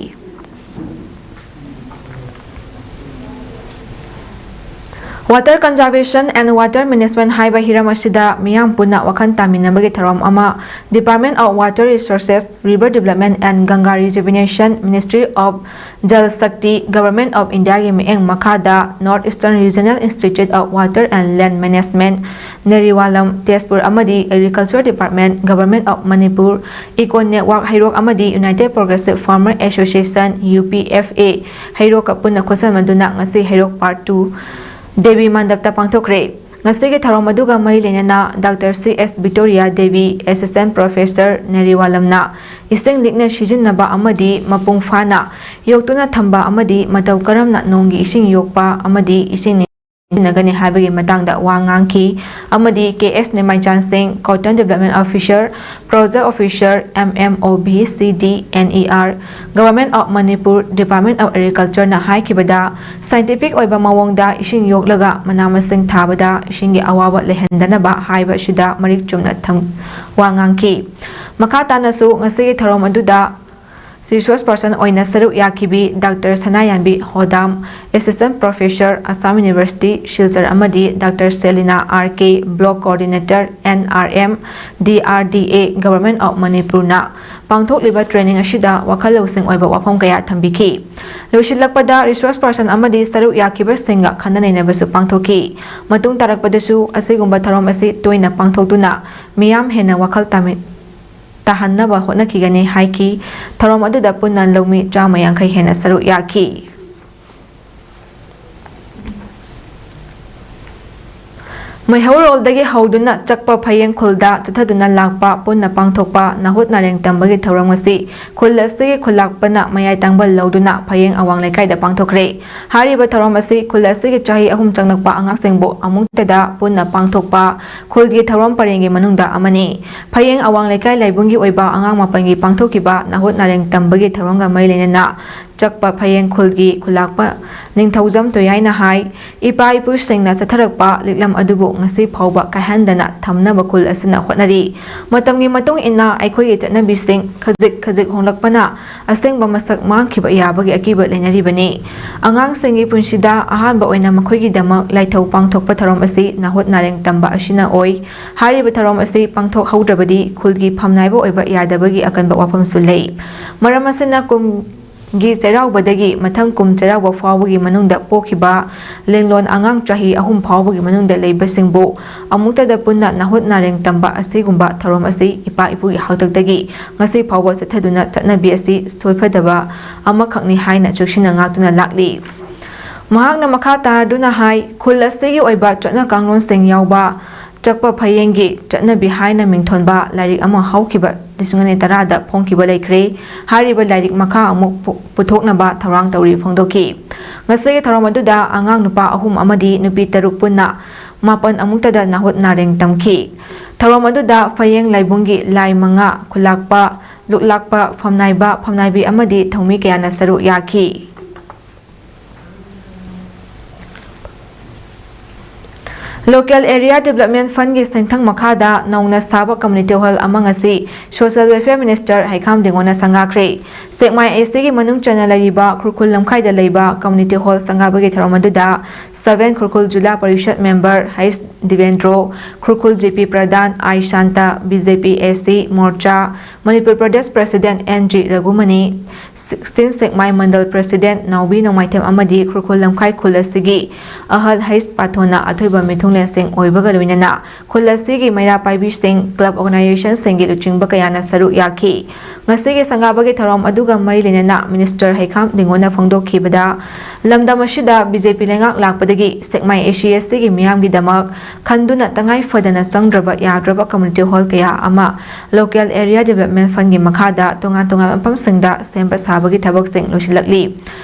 Water Conservation and Water Management ꯍꯥꯏꯕ ꯍꯤꯔꯝ ꯑꯁꯤꯗ ꯃꯤꯌꯥꯝ ꯄꯨꯟꯅ ꯋꯥꯈꯜ ꯇꯥꯃꯤꯟꯅꯕꯒꯤ ꯊꯧꯔꯝ ꯑꯃ Department of Water Resources, River Development and Ganga Rejuvenation, Ministry of Jal Shakti, Government of Indiaꯒꯤ ꯃꯤꯠꯌꯦꯡ ꯃꯈꯥꯗ North Eastern Regional Institute of Water and Land Management, ꯅꯦꯔꯤꯋꯥꯂꯝ, Tezpur ꯑꯃꯗꯤ Agriculture Department, Government of Manipur, Eco Network ꯍꯩꯔꯣꯛ ꯑꯃꯗꯤ United Progressive Farmer Association, UPFA, ꯍꯩꯔꯣꯛꯀ ꯄꯨꯟꯅ ꯈꯨꯠꯁꯝꯅꯗꯨꯅ ꯉꯁꯤ ꯍꯩꯔꯣꯛ Part two Devi ꯃꯟꯗꯞꯇ ꯄꯥꯡꯊꯣꯛꯈ꯭ꯔꯦ꯫ ꯉꯁꯤꯒꯤ ꯊꯧꯔꯝ ꯑꯗꯨꯒ ꯃꯔꯤ ꯂꯩꯅꯅ Doctor C S Victoria Devi, Assistant Professor, ꯅꯦꯔꯤꯋꯥꯂꯝꯅ ꯏꯁꯤꯡ ꯂꯤꯛꯅ ꯁꯤꯖꯤꯟꯅꯕ ꯑꯃꯗꯤ ꯃꯄꯨꯡ ꯐꯥꯅ ꯌꯣꯛꯇꯨꯅ ꯊꯝꯕ ꯑꯃꯗꯤ ꯃꯇꯧ ꯀꯔꯝꯅ ꯅꯣꯡꯒꯤ ꯏꯁꯤꯡ ꯌꯣꯛꯄ ꯑꯃꯗꯤ ꯏꯁꯤꯡ ꯁꯤꯖꯤꯟꯅꯒꯅꯤ ꯍꯥꯏꯕꯒꯤ ꯃꯇꯥꯡꯗ ꯋꯥ ꯉꯥꯡꯈꯤ ꯑꯃꯗꯤ ꯀꯦ ꯑꯦꯁ ꯅꯤꯃꯥꯏꯆꯥꯟ ꯁꯤꯡ, Cotton Development Officer, Project Officer, MMOBCD, NER, Government of Manipur, Department of Agricultureꯅ ꯍꯥꯏꯈꯤꯕꯗ, scientific ꯑꯣꯏꯕ ꯃꯑꯣꯡꯗ ꯏꯁꯤꯡ ꯌꯣꯛꯂꯒ ꯃꯅꯥ ꯃꯁꯤꯡ ꯊꯥꯕꯗ ꯏꯁꯤꯡꯒꯤ ꯑꯋꯥꯕ ꯂꯩꯍꯟꯗꯅꯕ ꯍꯥꯏꯕ ꯑꯁꯤꯗ ꯃꯔꯤꯛ ꯆꯨꯝꯅ ꯊꯝ-, ꯋꯥ ꯉꯥꯡꯈꯤ꯫ ꯃꯈꯥ ꯇꯥꯅꯁꯨ ꯉꯁꯤꯒꯤ ꯊꯧꯔꯝ ꯑꯗꯨꯗ Resource person ꯑꯣꯏꯅ ꯁꯔꯨꯛ ꯌꯥꯈꯤꯕꯤ doctor Sanayanbi Hodam, Assistant Professor, Assam University, Silchar ꯑꯃꯗꯤ doctor Selina R K, Block Coordinator, N R M, D R D A, Government of ꯃꯅꯤꯄꯨꯔꯅ ꯄꯥꯡꯊꯣꯛꯂꯤꯕ training ꯑꯁꯤꯗ ꯋꯥꯈꯜ ꯂꯧꯁꯤꯡ ꯑꯣꯏꯕ ꯋꯥꯐꯝ ꯀꯌꯥ ꯊꯝꯕꯤꯈꯤ꯫ ꯂꯣꯏꯁꯤꯜꯂꯛꯄꯗ resource person ꯑꯃꯗꯤ ꯁꯔꯨꯛ ꯌꯥꯈꯤꯕꯁꯤꯡꯒ ꯈꯟꯅ ꯅꯩꯅꯕꯁꯨ ꯄꯥꯡꯊꯣꯛꯈꯤ꯫ ꯃꯇꯨꯡ ꯇꯥꯔꯛꯄꯗꯁꯨ ꯑꯁꯤꯒꯨꯝꯕ ꯊꯧꯔꯝ ꯑꯁꯤ ꯇꯣꯏꯅ ꯄꯥꯡꯊꯣꯛꯇꯨꯅ ꯃꯤꯌꯥꯝ ꯍꯦꯟꯅ ꯋꯥꯈꯜ ꯇꯥꯃꯤ-, ꯇꯥꯍꯟꯅꯕ ꯍꯣꯠꯅꯈꯤꯒꯅꯤ ꯍꯥꯏꯈꯤ꯫ ꯊꯧꯔꯝ ꯑꯗꯨꯗ ꯄꯨꯟꯅ ꯂꯧꯃꯤ ꯆꯥꯝꯃ ꯌꯥꯡꯈꯩ ꯍꯦꯟꯅ ꯁꯔꯨꯛ ꯌꯥꯈꯤ꯫ ꯃꯩꯍꯧꯔꯣꯜꯗꯒꯤ ꯍꯧꯗꯨꯅ ꯆꯛꯄ ꯐꯌꯦꯡ ꯈꯨꯜꯗ ꯆꯠꯊꯗꯨꯅ ꯂꯥꯛꯄ ꯄꯨꯟꯅ ꯄꯥꯡꯊꯣꯛꯄ ꯅꯥꯍꯨꯠ ꯅꯥꯔꯦꯡ ꯇꯝꯕꯒꯤ ꯊꯧꯔꯝ ꯑꯁꯤ ꯈꯨꯜ ꯑꯁꯤꯒꯤ ꯈꯨꯜꯂꯥꯛꯄꯅ ꯃꯌꯥꯏ ꯇꯥꯡꯕ ꯂꯧꯗꯨꯅ ꯐꯌꯦꯡ ꯑꯋꯥꯡ ꯂꯩꯀꯥꯏꯗ ꯄꯥꯡꯊꯣꯛꯈ꯭ꯔꯦ꯫ ꯍꯥꯏꯔꯤꯕ ꯊꯧꯔꯝ ꯑꯁꯤ ꯈꯨꯜ ꯑꯁꯤꯒꯤ ꯆꯍꯤ ꯑꯍꯨꯝ ꯆꯪꯂꯛꯄ ꯑꯉꯥꯡꯁꯤꯡꯕꯨ ꯑꯃꯨꯛꯇꯗ ꯄꯨꯟꯅ ꯄꯥꯡꯊꯣꯛꯄ ꯈꯨꯜꯒꯤ ꯊꯧꯔꯝ ꯄꯔꯦꯡꯒꯤ ꯃꯅꯨꯡꯗ ꯑꯃꯅꯤ꯫ ꯐꯌꯦꯡ ꯑꯋꯥꯡ ꯂꯩꯀꯥꯏ ꯂꯥꯏꯕꯨꯡꯒꯤ ꯑꯣꯏꯕ ꯑꯉꯥꯡ ꯃꯥꯄꯟꯒꯤ ꯄꯥꯡꯊꯣꯛꯈꯤꯕ ꯅꯥꯍꯨꯠ ꯅꯥꯔꯦꯡ ꯇꯝꯕꯒꯤ ꯊꯧꯔꯝꯒ ꯃꯔꯤ ꯂꯩꯅꯅ ꯆꯛꯄ ꯐꯌꯦꯡ ꯈꯨꯜꯒꯤ ꯈꯨꯜꯂꯥꯛꯄ ꯅꯤꯡꯊꯧꯖꯝ ꯇꯣꯌꯥꯏꯅ ꯍꯥꯏ, ꯏꯄꯥ ꯏꯄꯨꯁꯤꯡꯅ ꯆꯠꯊꯔꯛꯄ ꯂꯤꯛꯂꯝ ꯑꯗꯨꯕꯨ ꯉꯁꯤ ꯐꯥꯎꯕ ꯀꯥꯏꯍꯟꯗꯅ ꯊꯝꯅꯕ ꯈꯨꯜ ꯑꯁꯤꯅ ꯍꯣꯠꯅꯔꯤ꯫ ꯃꯇꯝꯒꯤ ꯃꯇꯨꯡ ꯏꯟꯅ ꯑꯩꯈꯣꯏꯒꯤ ꯆꯠꯅꯕꯤꯁꯤꯡ ꯈꯖꯤꯛ ꯈꯖꯤꯛ ꯍꯣꯡꯂꯛꯄꯅ ꯑꯁꯦꯡꯕ ꯃꯁꯛ ꯃꯥꯡꯈꯤꯕ ꯌꯥꯕꯒꯤ ꯑꯀꯤꯕ ꯂꯩꯅꯔꯤꯕꯅꯤ꯫ ꯑꯉꯥꯡꯁꯤꯡꯒꯤ ꯄꯨꯟꯁꯤꯗ ꯑꯍꯥꯟꯕ ꯑꯣꯏꯅ ꯃꯈꯣꯏꯒꯤꯗꯃꯛ ꯂꯥꯏꯊꯧ ꯄꯥꯡꯊꯣꯛꯄ ꯊꯧꯔꯝ ꯑꯁꯤ ꯅꯥꯍꯨꯠ ꯅꯥꯔꯦꯡ ꯇꯝꯕ ꯑꯁꯤꯅ ꯑꯣꯏ꯫ ꯍꯥꯏꯔꯤꯕ ꯊꯧꯔꯝ ꯑꯁꯤ ꯄꯥꯡꯊꯣꯛꯍꯧꯗ꯭ꯔꯕꯗꯤ ꯈꯨꯜꯒꯤ ꯐꯝꯅꯥꯏꯕ ꯑꯣꯏꯕ ꯌꯥꯗꯕꯒꯤ ꯑꯀꯟꯕ ꯋꯥꯐꯝꯁꯨ ꯂꯩ꯫ ꯃꯔꯝ ꯑꯁꯤꯅ ꯀꯨꯝ ꯒꯤ ꯆꯩꯔꯥꯎꯕꯗꯒꯤ ꯃꯊꯪ ꯀꯨꯝ ꯆꯩꯔꯥꯎꯕ ꯐꯥꯎꯕꯒꯤ ꯃꯅꯨꯡꯗ ꯄꯣꯛꯈꯤꯕ ꯂꯦꯡꯂꯣꯟ ꯑꯉꯥꯡ ꯆꯍꯤ ꯑꯍꯨꯝ ꯐꯥꯎꯕꯒꯤ ꯃꯅꯨꯡꯗ ꯂꯩꯕꯁꯤꯡꯕꯨ ꯑꯃꯨꯛꯇꯗ ꯄꯨꯟꯅ ꯅꯥꯍꯨꯠ ꯅꯥꯔꯦꯡ ꯇꯝꯕ ꯑꯁꯤꯒꯨꯝꯕ ꯊꯧꯔꯝ ꯑꯁꯤ ꯏꯄꯥ ꯏꯄꯨꯒꯤ ꯍꯥꯛꯇꯛꯇꯒꯤ ꯉꯁꯤ ꯐꯥꯎꯕ ꯆꯠꯊꯗꯨꯅ ꯆꯠꯅꯕꯤ ꯑꯁꯤ ꯁꯣꯏꯐꯗꯕ ꯑꯃꯈꯛꯅꯤ ꯍꯥꯏꯅ ꯆꯦꯛꯁꯤꯟꯅ ꯉꯥꯛꯇꯨꯅ ꯂꯥꯛꯂꯤ꯫ ꯃꯍꯥꯛꯅ ꯃꯈꯥ ꯇꯥꯔꯗꯨꯅ ꯍꯥꯏ, ꯈꯨꯜ ꯑꯁꯤꯒꯤ ꯑꯣꯏꯕ ꯆꯠꯅ ꯀꯥꯡꯂꯣꯟꯁꯤꯡ ꯌꯥꯎꯕ ꯆꯛꯄ ꯐꯌꯦꯡꯒꯤ ꯆꯠꯅꯕꯤ ꯍꯥꯏꯅ ꯃꯤꯡꯊꯣꯟꯕ ꯂꯥꯏꯔꯤꯛ ꯑꯃ ꯍꯧꯈꯤꯕ ꯂꯤꯁꯤꯡ ꯑꯅꯤ ꯇꯔꯥꯗ ꯐꯣꯡꯈꯤꯕ ꯂꯩꯈ꯭ꯔꯦ꯫ ꯍꯥꯏꯔꯤꯕ ꯂꯥꯏꯔꯤꯛ ꯃꯈꯥ ꯑꯃꯨꯛ ꯄꯨ-, ꯄꯨꯊꯣꯛꯅꯕ ꯊꯧꯔꯥꯡ ꯇꯧꯔꯤ ꯐꯣꯡꯗꯣꯛꯈꯤ꯫ ꯉꯁꯤꯒꯤ ꯊꯧꯔꯝ ꯑꯗꯨꯗ ꯑꯉꯥꯡ ꯅꯨꯄꯥ ꯑꯍꯨꯝ ꯑꯃꯗꯤ ꯅꯨꯄꯤ ꯇꯔꯨꯛ ꯄꯨꯟꯅ ꯃꯥꯄꯟ ꯑꯃꯨꯛꯇꯗ ꯅꯥꯍꯨꯠ ꯅꯥꯔꯦꯡ ꯇꯝꯈꯤ꯫ ꯊꯧꯔꯝ ꯑꯗꯨꯗ ꯐꯌꯦꯡ ꯂꯥꯏꯕꯨꯡꯒꯤ ꯂꯥꯏ ꯃꯉꯥ, ꯈꯨꯂꯥꯛꯄ, ꯂꯨꯛꯂꯥꯛꯄ, ꯐꯝꯅꯥꯏꯕ, ꯐꯝꯅꯥꯏꯕꯤ ꯑꯃꯗꯤ ꯊꯧꯃꯤ ꯀꯌꯥꯅ ꯁꯔꯨꯛ ꯌꯥꯈꯤ꯫ Local Area Development Fundꯒꯤ ꯁꯦꯟꯊꯪ ꯃꯈꯥꯗ ꯅꯧꯅ ꯁꯥꯕ Community Hall ꯑꯃ ꯉꯁꯤ Social Welfare Minister ꯍꯩꯈꯥꯝ ꯗꯤꯡꯒꯣꯅ ꯁꯪꯒꯥꯈ꯭ꯔꯦ꯫ ꯁꯦꯛꯃꯥꯏ ꯑꯦꯁ ꯁꯤꯒꯤ ꯃꯅꯨꯡ ꯆꯟꯅ ꯂꯩꯔꯤꯕ ꯈꯨꯔꯈꯨꯜ ꯂꯝꯈꯥꯏꯗ ꯂꯩꯕ Community Hall ꯁꯪꯒꯥꯕꯒꯤ ꯊꯧꯔꯝ ꯑꯗꯨꯗ seven Khurkhul Zila Parishad member H Dibendro, Khurkhul G P ꯄ꯭ꯔꯙꯥꯟ I Santa, B J P S C Morcha, Manipur Pradesh President N G Raghumani, sixteen Sekmai Mandal President ꯅꯥꯎꯕꯤ ꯅꯣꯡꯃꯥꯏꯊꯦꯝ ꯑꯃꯗꯤ ꯈꯨꯔꯈꯨꯜ ꯂꯝꯈꯥꯏ ꯈꯨꯜ ꯑꯁꯤꯒꯤ ꯑꯍꯜ ꯍꯩꯁ ꯄꯥꯊꯣꯟꯅ ꯑꯊꯣꯏꯕ ꯃꯤꯊꯨꯡꯂꯦꯟꯁꯤꯡ ꯑꯣꯏꯕꯒ ꯂꯣꯏꯅꯅ ꯈꯨꯜ ꯑꯁꯤꯒꯤ ꯃꯩꯔꯥ ꯄꯥꯏꯕꯤꯁꯤꯡ, club organizationꯁꯤꯡꯒꯤ ꯂꯨꯆꯤꯡꯕ ꯀꯌꯥꯅ ꯁꯔꯨꯛ ꯌꯥꯈꯤ꯫ ꯉꯁꯤꯒꯤ ꯁꯪꯒꯥꯕꯒꯤ ꯊꯧꯔꯝ ꯑꯗꯨꯒ ꯃꯔꯤ ꯂꯩꯅꯅ Minister ꯍꯩꯈꯥꯝ ꯗꯤꯡꯒꯣꯅ ꯐꯣꯡꯗꯣꯛꯈꯤꯕꯗ, ꯂꯝꯗꯝ ꯑꯁꯤꯗ B J P ꯂꯩꯉꯥꯛ ꯂꯥꯛꯄꯗꯒꯤ ꯁꯦꯛꯃꯥꯏ A C S Cꯒꯤ ꯃꯤꯌꯥꯝꯒꯤꯗꯃꯛ ꯈꯟꯗꯨꯅ ꯇꯉꯥꯏ ꯐꯗꯅ ꯆꯪꯗ꯭ꯔꯕ ꯌꯥꯗ꯭ꯔꯕ Community Hall ꯀꯌꯥ ꯑꯃ Local Area Development Fundꯒꯤ ꯃꯈꯥꯗ ꯇꯣꯉꯥꯟ ꯇꯣꯉꯥꯟꯕ ꯃꯐꯝꯁꯤꯡꯗ ꯁꯦꯝꯕ ꯁꯥꯕꯒꯤ ꯊꯕꯛꯁꯤꯡ ꯂꯣꯏꯁꯤꯜꯂꯛꯂꯤ꯫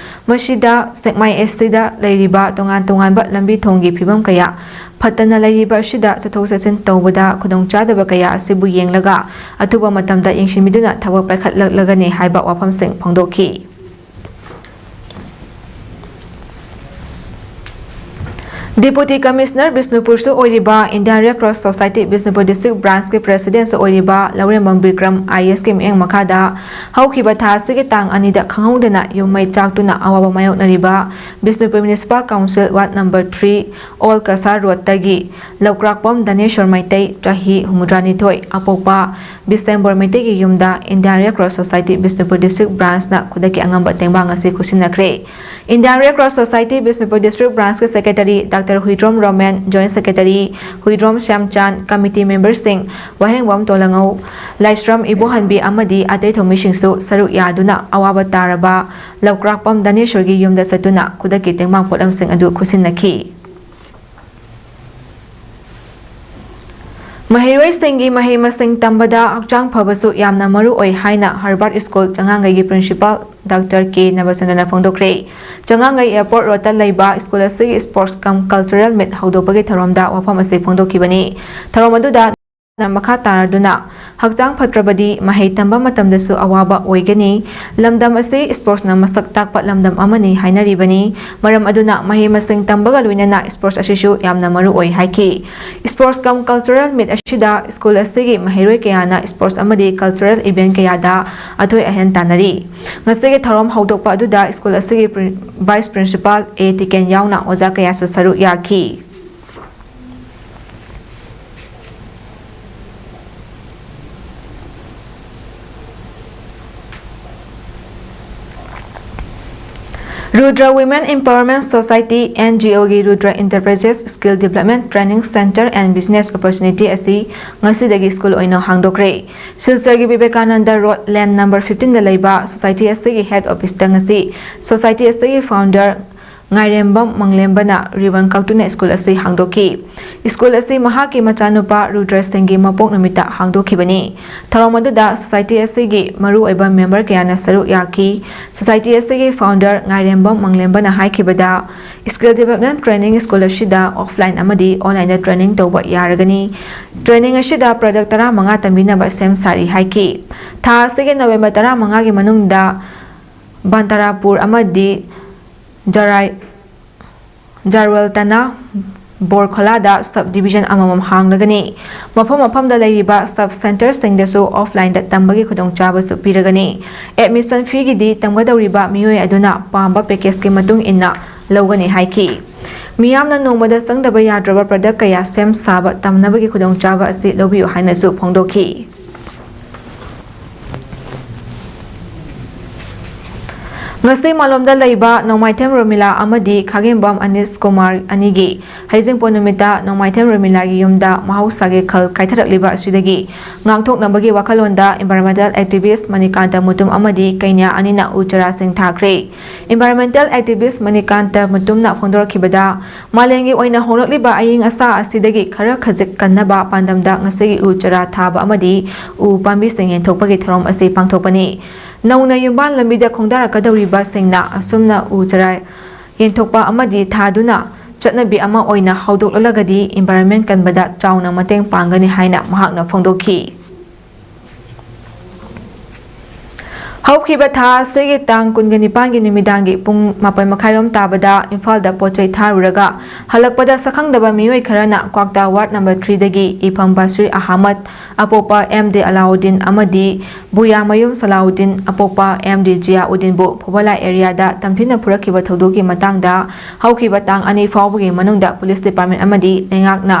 ꯃꯁꯤꯗ ꯁꯦꯛꯃꯥꯏ ꯑꯦꯁ ꯁꯤꯗ ꯂꯩꯔꯤꯕ ꯇꯣꯉꯥꯟ ꯇꯣꯉꯥꯟꯕ ꯂꯝꯕꯤ ꯊꯣꯡꯒꯤ ꯐꯤꯕꯝ ꯀꯌꯥ ꯐꯠꯇꯅ ꯂꯩꯔꯤꯕ ꯑꯁꯤꯗ ꯆꯠꯊꯣꯛ ꯆꯠꯁꯤꯟ ꯇꯧꯕꯗ ꯈꯨꯗꯣꯡꯆꯥꯗꯕ ꯀꯌꯥ ꯑꯁꯤꯕꯨ ꯌꯦꯡꯂꯒ ꯑꯊꯨꯕ ꯃꯇꯝꯗ ꯌꯦꯡꯁꯤꯟꯕꯤꯗꯨꯅ ꯊꯕꯛ ꯄꯥꯏꯈꯠꯂꯛꯂꯒꯅꯤ ꯍꯥꯏꯕ ꯋꯥꯐꯝꯁꯤꯡ ꯐꯣꯡꯗꯣꯛꯈꯤ꯫ Deputy Commissioner ꯕꯤꯁꯅꯨꯄꯨꯔꯁꯨ ꯑꯣꯏꯔꯤꯕ Indian Red Cross Society Bishnupur District Branchꯀꯤ Presidentꯁꯨ ꯑꯣꯏꯔꯤꯕ ꯂꯧꯔꯦꯝꯕꯝ ꯕꯤꯀ꯭ꯔꯝ I A S ꯀꯤ ꯃꯤꯠꯌꯦꯡ ꯃꯈꯥꯗ ꯍꯧꯈꯤꯕ ꯊꯥ ꯑꯁꯤꯒꯤ ꯇꯥꯡ ꯑꯅꯤꯗ ꯈꯪꯍꯧꯗꯅ ꯌꯨꯝ ꯃꯩ ꯆꯥꯛꯇꯨꯅ ꯑꯋꯥꯕ ꯃꯥꯌꯣꯛꯅꯔꯤꯕ Bishnupur Municipal Council Ward number three, Old Kasar Roadꯇꯒꯤ ꯂꯧꯀ꯭ꯔꯥꯛꯄꯝ ꯗꯅꯦꯁꯣꯔ ꯃꯩꯇꯩ, ꯆꯍꯤ ꯍꯨꯝꯐꯨꯇꯔꯥꯅꯤꯊꯣꯏ, ꯑꯄꯣꯛꯄ ꯕꯤꯁꯦꯝꯕꯣꯔ ꯃꯩꯇꯩꯒꯤ ꯌꯨꯝꯗ Indian Red Cross Society Bishnupur District Branchꯅ ꯈꯨꯗꯛꯀꯤ ꯑꯉꯝꯕ ꯇꯦꯡꯕꯥꯡ ꯑꯁꯤ ꯈꯨꯠꯁꯤꯟꯅꯈ꯭ꯔꯦ꯫ Indian Red Cross Society Bishnupur District Branchꯀꯤ Secretary Doctor Huidrom Romen, Joint Secretary Huidrom Shyamchan, Committee Memberꯁꯤꯡ ꯋꯥꯍꯦꯡꯕꯝ ꯇꯣꯂꯉꯧ, ꯂꯥꯏꯁ꯭ꯔꯝ ꯏꯕꯣꯍꯟꯕꯤ ꯑꯃꯗꯤ ꯑꯇꯩ ꯊꯧꯃꯤꯁꯤꯡꯁꯨ ꯁꯔꯨꯛ ꯌꯥꯗꯨꯅ ꯑꯋꯥꯕ ꯇꯥꯔꯕ ꯂꯧꯀ꯭ꯔꯥꯛꯄꯝ ꯗꯅꯦꯁꯣꯔꯒꯤ ꯌꯨꯝꯗ ꯆꯠꯇꯨꯅ ꯈꯨꯗꯛꯀꯤ ꯇꯦꯡꯕꯥꯡ ꯄꯣꯠꯂꯝꯁꯤꯡ ꯑꯗꯨ ꯈꯨꯠꯁꯤꯟꯅꯈꯤ꯫ ꯃꯍꯩꯔꯣꯏꯁꯤꯡꯒꯤ ꯃꯍꯩ ꯃꯁꯤꯡ ꯇꯝꯕꯗ ꯍꯛꯆꯥꯡ ꯐꯕꯁꯨ ꯌꯥꯝꯅ ꯃꯔꯨ ꯑꯣꯏ ꯍꯥꯏꯅ Herbert School ꯆꯉꯥꯡꯒꯩꯒꯤ Principal Doctor K ꯅꯕꯆꯟꯗ꯭ꯔꯅ ꯐꯣꯡꯗꯣꯛꯈ꯭ꯔꯦ꯫ ꯆꯉꯥꯡꯒꯩ Airport Roadꯇ ꯂꯩꯕ school ꯑꯁꯤꯒꯤ Sports cum Cultural Meet ꯍꯧꯗꯣꯛꯄꯒꯤ ꯊꯧꯔꯝꯗ ꯋꯥꯐꯝ ꯑꯁꯤ ꯐꯣꯡꯗꯣꯛꯈꯤꯕꯅꯤ꯫ ꯊꯧꯔꯝ ꯑꯗꯨꯗ ꯃꯈꯥ ꯇꯥꯔꯗꯨꯅ ꯍꯛꯆꯥꯡ ꯐꯠꯇ꯭ꯔꯕꯗꯤ ꯃꯍꯩ ꯇꯝꯕ ꯃꯇꯝꯗꯁꯨ ꯑꯋꯥꯕ ꯑꯣꯏꯒꯅꯤ꯫ ꯂꯝꯗꯝ ꯑꯁꯤ sportsꯅ ꯃꯁꯛ ꯇꯥꯛꯄ ꯂꯝꯗꯝ ꯑꯃꯅꯤ ꯍꯥꯏꯅꯔꯤꯕꯅꯤ꯫ ꯃꯔꯝ ꯑꯗꯨꯅ ꯃꯍꯩ ꯃꯁꯤꯡ ꯇꯝꯕꯒ ꯂꯣꯏꯅꯅ sports ꯑꯁꯤꯁꯨ ꯌꯥꯝꯅ ꯃꯔꯨ ꯑꯣꯏ ꯍꯥꯏꯈꯤ꯫ Sports cum cultural meet ꯑꯁꯤꯗ school ꯑꯁꯤꯒꯤ ꯃꯍꯩꯔꯣꯏ ꯀꯌꯥꯅ sports ꯑꯃꯗꯤ cultural event ꯀꯌꯥꯗ ꯑꯊꯣꯏ ꯑꯍꯦꯟ ꯇꯥꯟꯅꯔꯤ꯫ ꯉꯁꯤꯒꯤ ꯊꯧꯔꯝ ꯍꯧꯗꯣꯛꯄ ꯑꯗꯨꯗ school ꯑꯁꯤꯒꯤ Vice Principal ꯑꯦ ꯇꯤꯀꯦꯟ ꯌꯥꯎꯅ ꯑꯣꯖꯥ ꯀꯌꯥꯁꯨ ꯁꯔꯨꯛ ꯌꯥꯈꯤ꯫ Rudra Women Empowerment Society, NGOꯒꯤ Rudra Enterprises Skill Development Training Center and Business Opportunity ꯑꯁꯤ ꯉꯁꯤꯗꯒꯤ school ꯑꯣꯏꯅ ꯍꯥꯡꯗꯣꯛꯈ꯭ꯔꯦ꯫ ꯁꯤꯜꯆꯔꯒꯤ ꯕꯤꯕꯦꯀꯥꯅꯟꯗ ꯔꯣꯗ, ꯂꯦꯟ ꯅꯝꯕꯔ ꯐꯤꯐꯇꯤꯟꯗ ꯂꯩꯕ society ꯑꯁꯤꯒꯤ head officeꯇ ꯉꯁꯤ society ꯑꯁꯤꯒꯤ founder ꯉꯥꯏꯔꯦꯝꯕꯝ ꯃꯪꯂꯦꯝꯕꯅ ribbon ꯀꯛꯇꯨꯅ school ꯑꯁꯤ ꯍꯥꯡꯗꯣꯛꯈꯤ꯫ School ꯑꯁꯤ ꯃꯍꯥꯛꯀꯤ ꯃꯆꯥꯅꯨꯄꯥ ꯔꯨꯗ꯭ꯔ ꯁꯤꯡꯒꯤ ꯃꯄꯣꯛ ꯅꯨꯃꯤꯠꯇ ꯍꯥꯡꯗꯣꯛꯈꯤꯕꯅꯤ꯫ ꯊꯧꯔꯝ ꯑꯗꯨꯗ society ꯑꯁꯤꯒꯤ ꯃꯔꯨꯑꯣꯏꯕ member ꯀꯌꯥꯅ ꯁꯔꯨꯛ ꯌꯥꯈꯤ꯫ Society ꯑꯁꯤꯒꯤ founder ꯉꯥꯏꯔꯦꯝꯕꯝ ꯃꯪꯂꯦꯝꯕꯅ ꯍꯥꯏꯈꯤꯕꯗ, skill development training school ꯑꯁꯤꯗ offline ꯑꯃꯗꯤ onlineꯗ training ꯇꯧꯕ ꯌꯥꯔꯒꯅꯤ꯫ Training ꯑꯁꯤꯗ product ꯇꯔꯥꯃꯉꯥ ꯇꯝꯕꯤꯅꯕ ꯁꯦꯝ ꯁꯥꯔꯤ ꯍꯥꯏꯈꯤ꯫ ꯊꯥ ꯑꯁꯤꯒꯤ November ꯇꯔꯥꯃꯉꯥꯒꯤ ꯃꯅꯨꯡꯗ ꯕꯟꯇꯥꯔꯥꯄꯨꯔ ꯑꯃꯗꯤ ꯖꯔꯥꯏ ꯖꯥꯔꯋꯦꯜ ꯇꯅꯥ ꯕꯣꯔꯈꯣꯂꯥꯗ sub division ꯑꯃꯃꯝ ꯍꯥꯡꯂꯒꯅꯤ꯫ ꯃꯐꯝ ꯃꯐꯝꯗ ꯂꯩꯔꯤꯕ sub centreꯁꯤꯡꯗꯁꯨ offlineꯗ ꯇꯝꯕꯒꯤ ꯈꯨꯗꯣꯡꯆꯥꯕꯁꯨ ꯄꯤꯔꯒꯅꯤ꯫ Admission feeꯒꯤꯗꯤ ꯇꯝꯒꯗꯧꯔꯤꯕ ꯃꯤꯑꯣꯏ ꯑꯗꯨꯅ ꯄꯥꯝꯕ packageꯀꯤ ꯃꯇꯨꯡ ꯏꯟꯅ ꯂꯧꯒꯅꯤ ꯍꯥꯏꯈꯤ꯫ ꯃꯤꯌꯥꯝꯅ ꯅꯣꯡꯃꯗ ꯆꯪꯗꯕ ꯌꯥꯗ꯭ꯔꯕ product ꯀꯌꯥ ꯁꯦꯝ ꯁꯥꯕ ꯇꯝꯅꯕꯒꯤ ꯈꯨꯗꯣꯡꯆꯥꯕ ꯑꯁꯤ ꯂꯧꯕꯤꯌꯨ ꯍꯥꯏꯅꯁꯨ ꯐꯣꯡꯗꯣꯛꯈꯤ꯫ ꯉꯁꯤ ꯃꯥꯂꯣꯝꯗ ꯂꯩꯕ ꯅꯣꯡꯃꯥꯏꯊꯦꯝ ꯔꯣꯃꯤꯂꯥ ꯑꯃꯗꯤ ꯈꯥꯒꯦꯝꯕꯝ ꯑꯅꯤꯁ ꯀꯨꯃꯥꯔ ꯑꯅꯤꯒꯤ ꯍꯩꯖꯤꯡꯄꯣꯠ ꯅꯨꯃꯤꯠꯇ ꯅꯣꯡꯃꯥꯏꯊꯦꯝ ꯔꯣꯃꯤꯂꯥꯒꯤ ꯌꯨꯝꯗ ꯃꯍꯧꯁꯥꯒꯤ ꯈꯜ ꯀꯥꯏꯊꯔꯛꯂꯤꯕ ꯑꯁꯤꯗꯒꯤ ꯉꯥꯛꯊꯣꯛꯅꯕꯒꯤ ꯋꯥꯈꯜꯂꯣꯟꯗ environmental activist ꯃꯅꯤꯀꯥꯟꯇ ꯃꯨꯇꯨꯝ ꯑꯃꯗꯤ ꯀꯩꯅ꯭ꯌꯥ ꯑꯅꯤꯅ ꯎ ꯆꯥꯔꯥꯁꯤꯡ ꯊꯥꯈ꯭ꯔꯦ꯫ Environmental activist ꯃꯅꯤꯀꯥꯟꯇ ꯃꯨꯇꯨꯝꯅ ꯐꯣꯡꯗꯣꯔꯛꯈꯤꯕꯗ, ꯃꯥꯂꯦꯝꯒꯤ ꯑꯣꯏꯅ ꯍꯣꯡꯂꯛꯂꯤꯕ ꯑꯏꯪ ꯑꯁꯥ ꯑꯁꯤꯗꯒꯤ ꯈꯔ ꯈꯖꯤꯛ ꯀꯟꯅꯕ ꯄꯥꯟꯗꯝꯗ ꯉꯁꯤꯒꯤ ꯎ ꯆꯥꯔꯥ ꯊꯥꯕ ꯑꯃꯗꯤ ꯎ ꯄꯥꯝꯕꯤꯁꯤꯡ ꯌꯦꯟꯊꯣꯛꯄꯒꯤ ꯊꯧꯔꯝ ꯑꯁꯤ ꯄꯥꯡꯊꯣꯛꯄꯅꯤ꯫ ꯅꯧꯅ ꯌꯨꯝꯕꯥꯟ ꯂꯝꯕꯤꯗ ꯈꯣꯡꯗꯥꯔꯛꯀꯗꯧꯔꯤꯕꯁꯤꯡꯅ ꯑꯁꯨꯝꯅ ꯎ ꯆꯥꯔꯥ ꯌꯦꯟꯊꯣꯛꯄ ꯑꯃꯗꯤ ꯊꯥꯗꯨꯅ ꯆꯠꯅꯕꯤ ꯑꯃ ꯑꯣꯏꯅ ꯍꯧꯗꯣꯛꯂꯒꯗꯤ environment ꯀꯟꯕꯗ ꯆꯥꯎꯅ ꯃꯇꯦꯡ ꯄꯥꯡꯒꯅꯤ ꯍꯥꯏꯅ ꯃꯍꯥꯛꯅ ꯐꯣꯡꯗꯣꯛꯈꯤ꯫ ꯍꯧꯈꯤꯕ ꯊꯥ ꯑꯁꯤꯒꯤ ꯇꯥꯡ ꯀꯨꯟꯒ ꯅꯤꯄꯥꯟꯒꯤ ꯅꯨꯃꯤꯗꯥꯡꯒꯤ ꯄꯨꯡ ꯃꯥꯄꯟ ꯃꯈꯥꯏꯔꯣꯝ ꯇꯥꯕꯗ ꯏꯝꯐꯥꯜꯗ ꯄꯣꯠ ꯆꯩ ꯊꯥꯔꯨꯔꯒ ꯍꯜꯂꯛꯄꯗ ꯁꯛꯈꯪꯗꯕ ꯃꯤꯑꯣꯏ ꯈꯔꯅ ꯀ꯭ꯋꯥꯛꯇꯥ ward number three ꯗꯒꯤ ꯏꯐꯝ ꯕꯁꯤꯔ ꯑꯍꯃꯗ ꯑꯄꯣꯛꯄ ꯑꯦꯝ ꯗꯤ ꯑꯂꯥꯎꯗꯤꯟ ꯑꯃꯗꯤ ꯕꯨꯌꯥꯃꯌꯨꯝ ꯁꯂꯥꯎꯗꯤꯟ ꯑꯄꯣꯛꯄ ꯑꯦꯝ ꯗꯤ ꯖꯤꯌꯥꯎꯗꯤꯟꯕꯨ ꯐꯨꯕꯂꯥ area ꯗ ꯇꯝꯊꯤꯅ ꯐꯨꯔꯛꯈꯤꯕ ꯊꯧꯗꯣꯛꯀꯤ ꯃꯇꯥꯡꯗ ꯍꯧꯈꯤꯕ ꯇꯥꯡ ꯑꯅꯤ ꯐꯥꯎꯕꯒꯤ ꯃꯅꯨꯡꯗ police department ꯑꯃꯗꯤ ꯂꯩꯉꯥꯛꯅ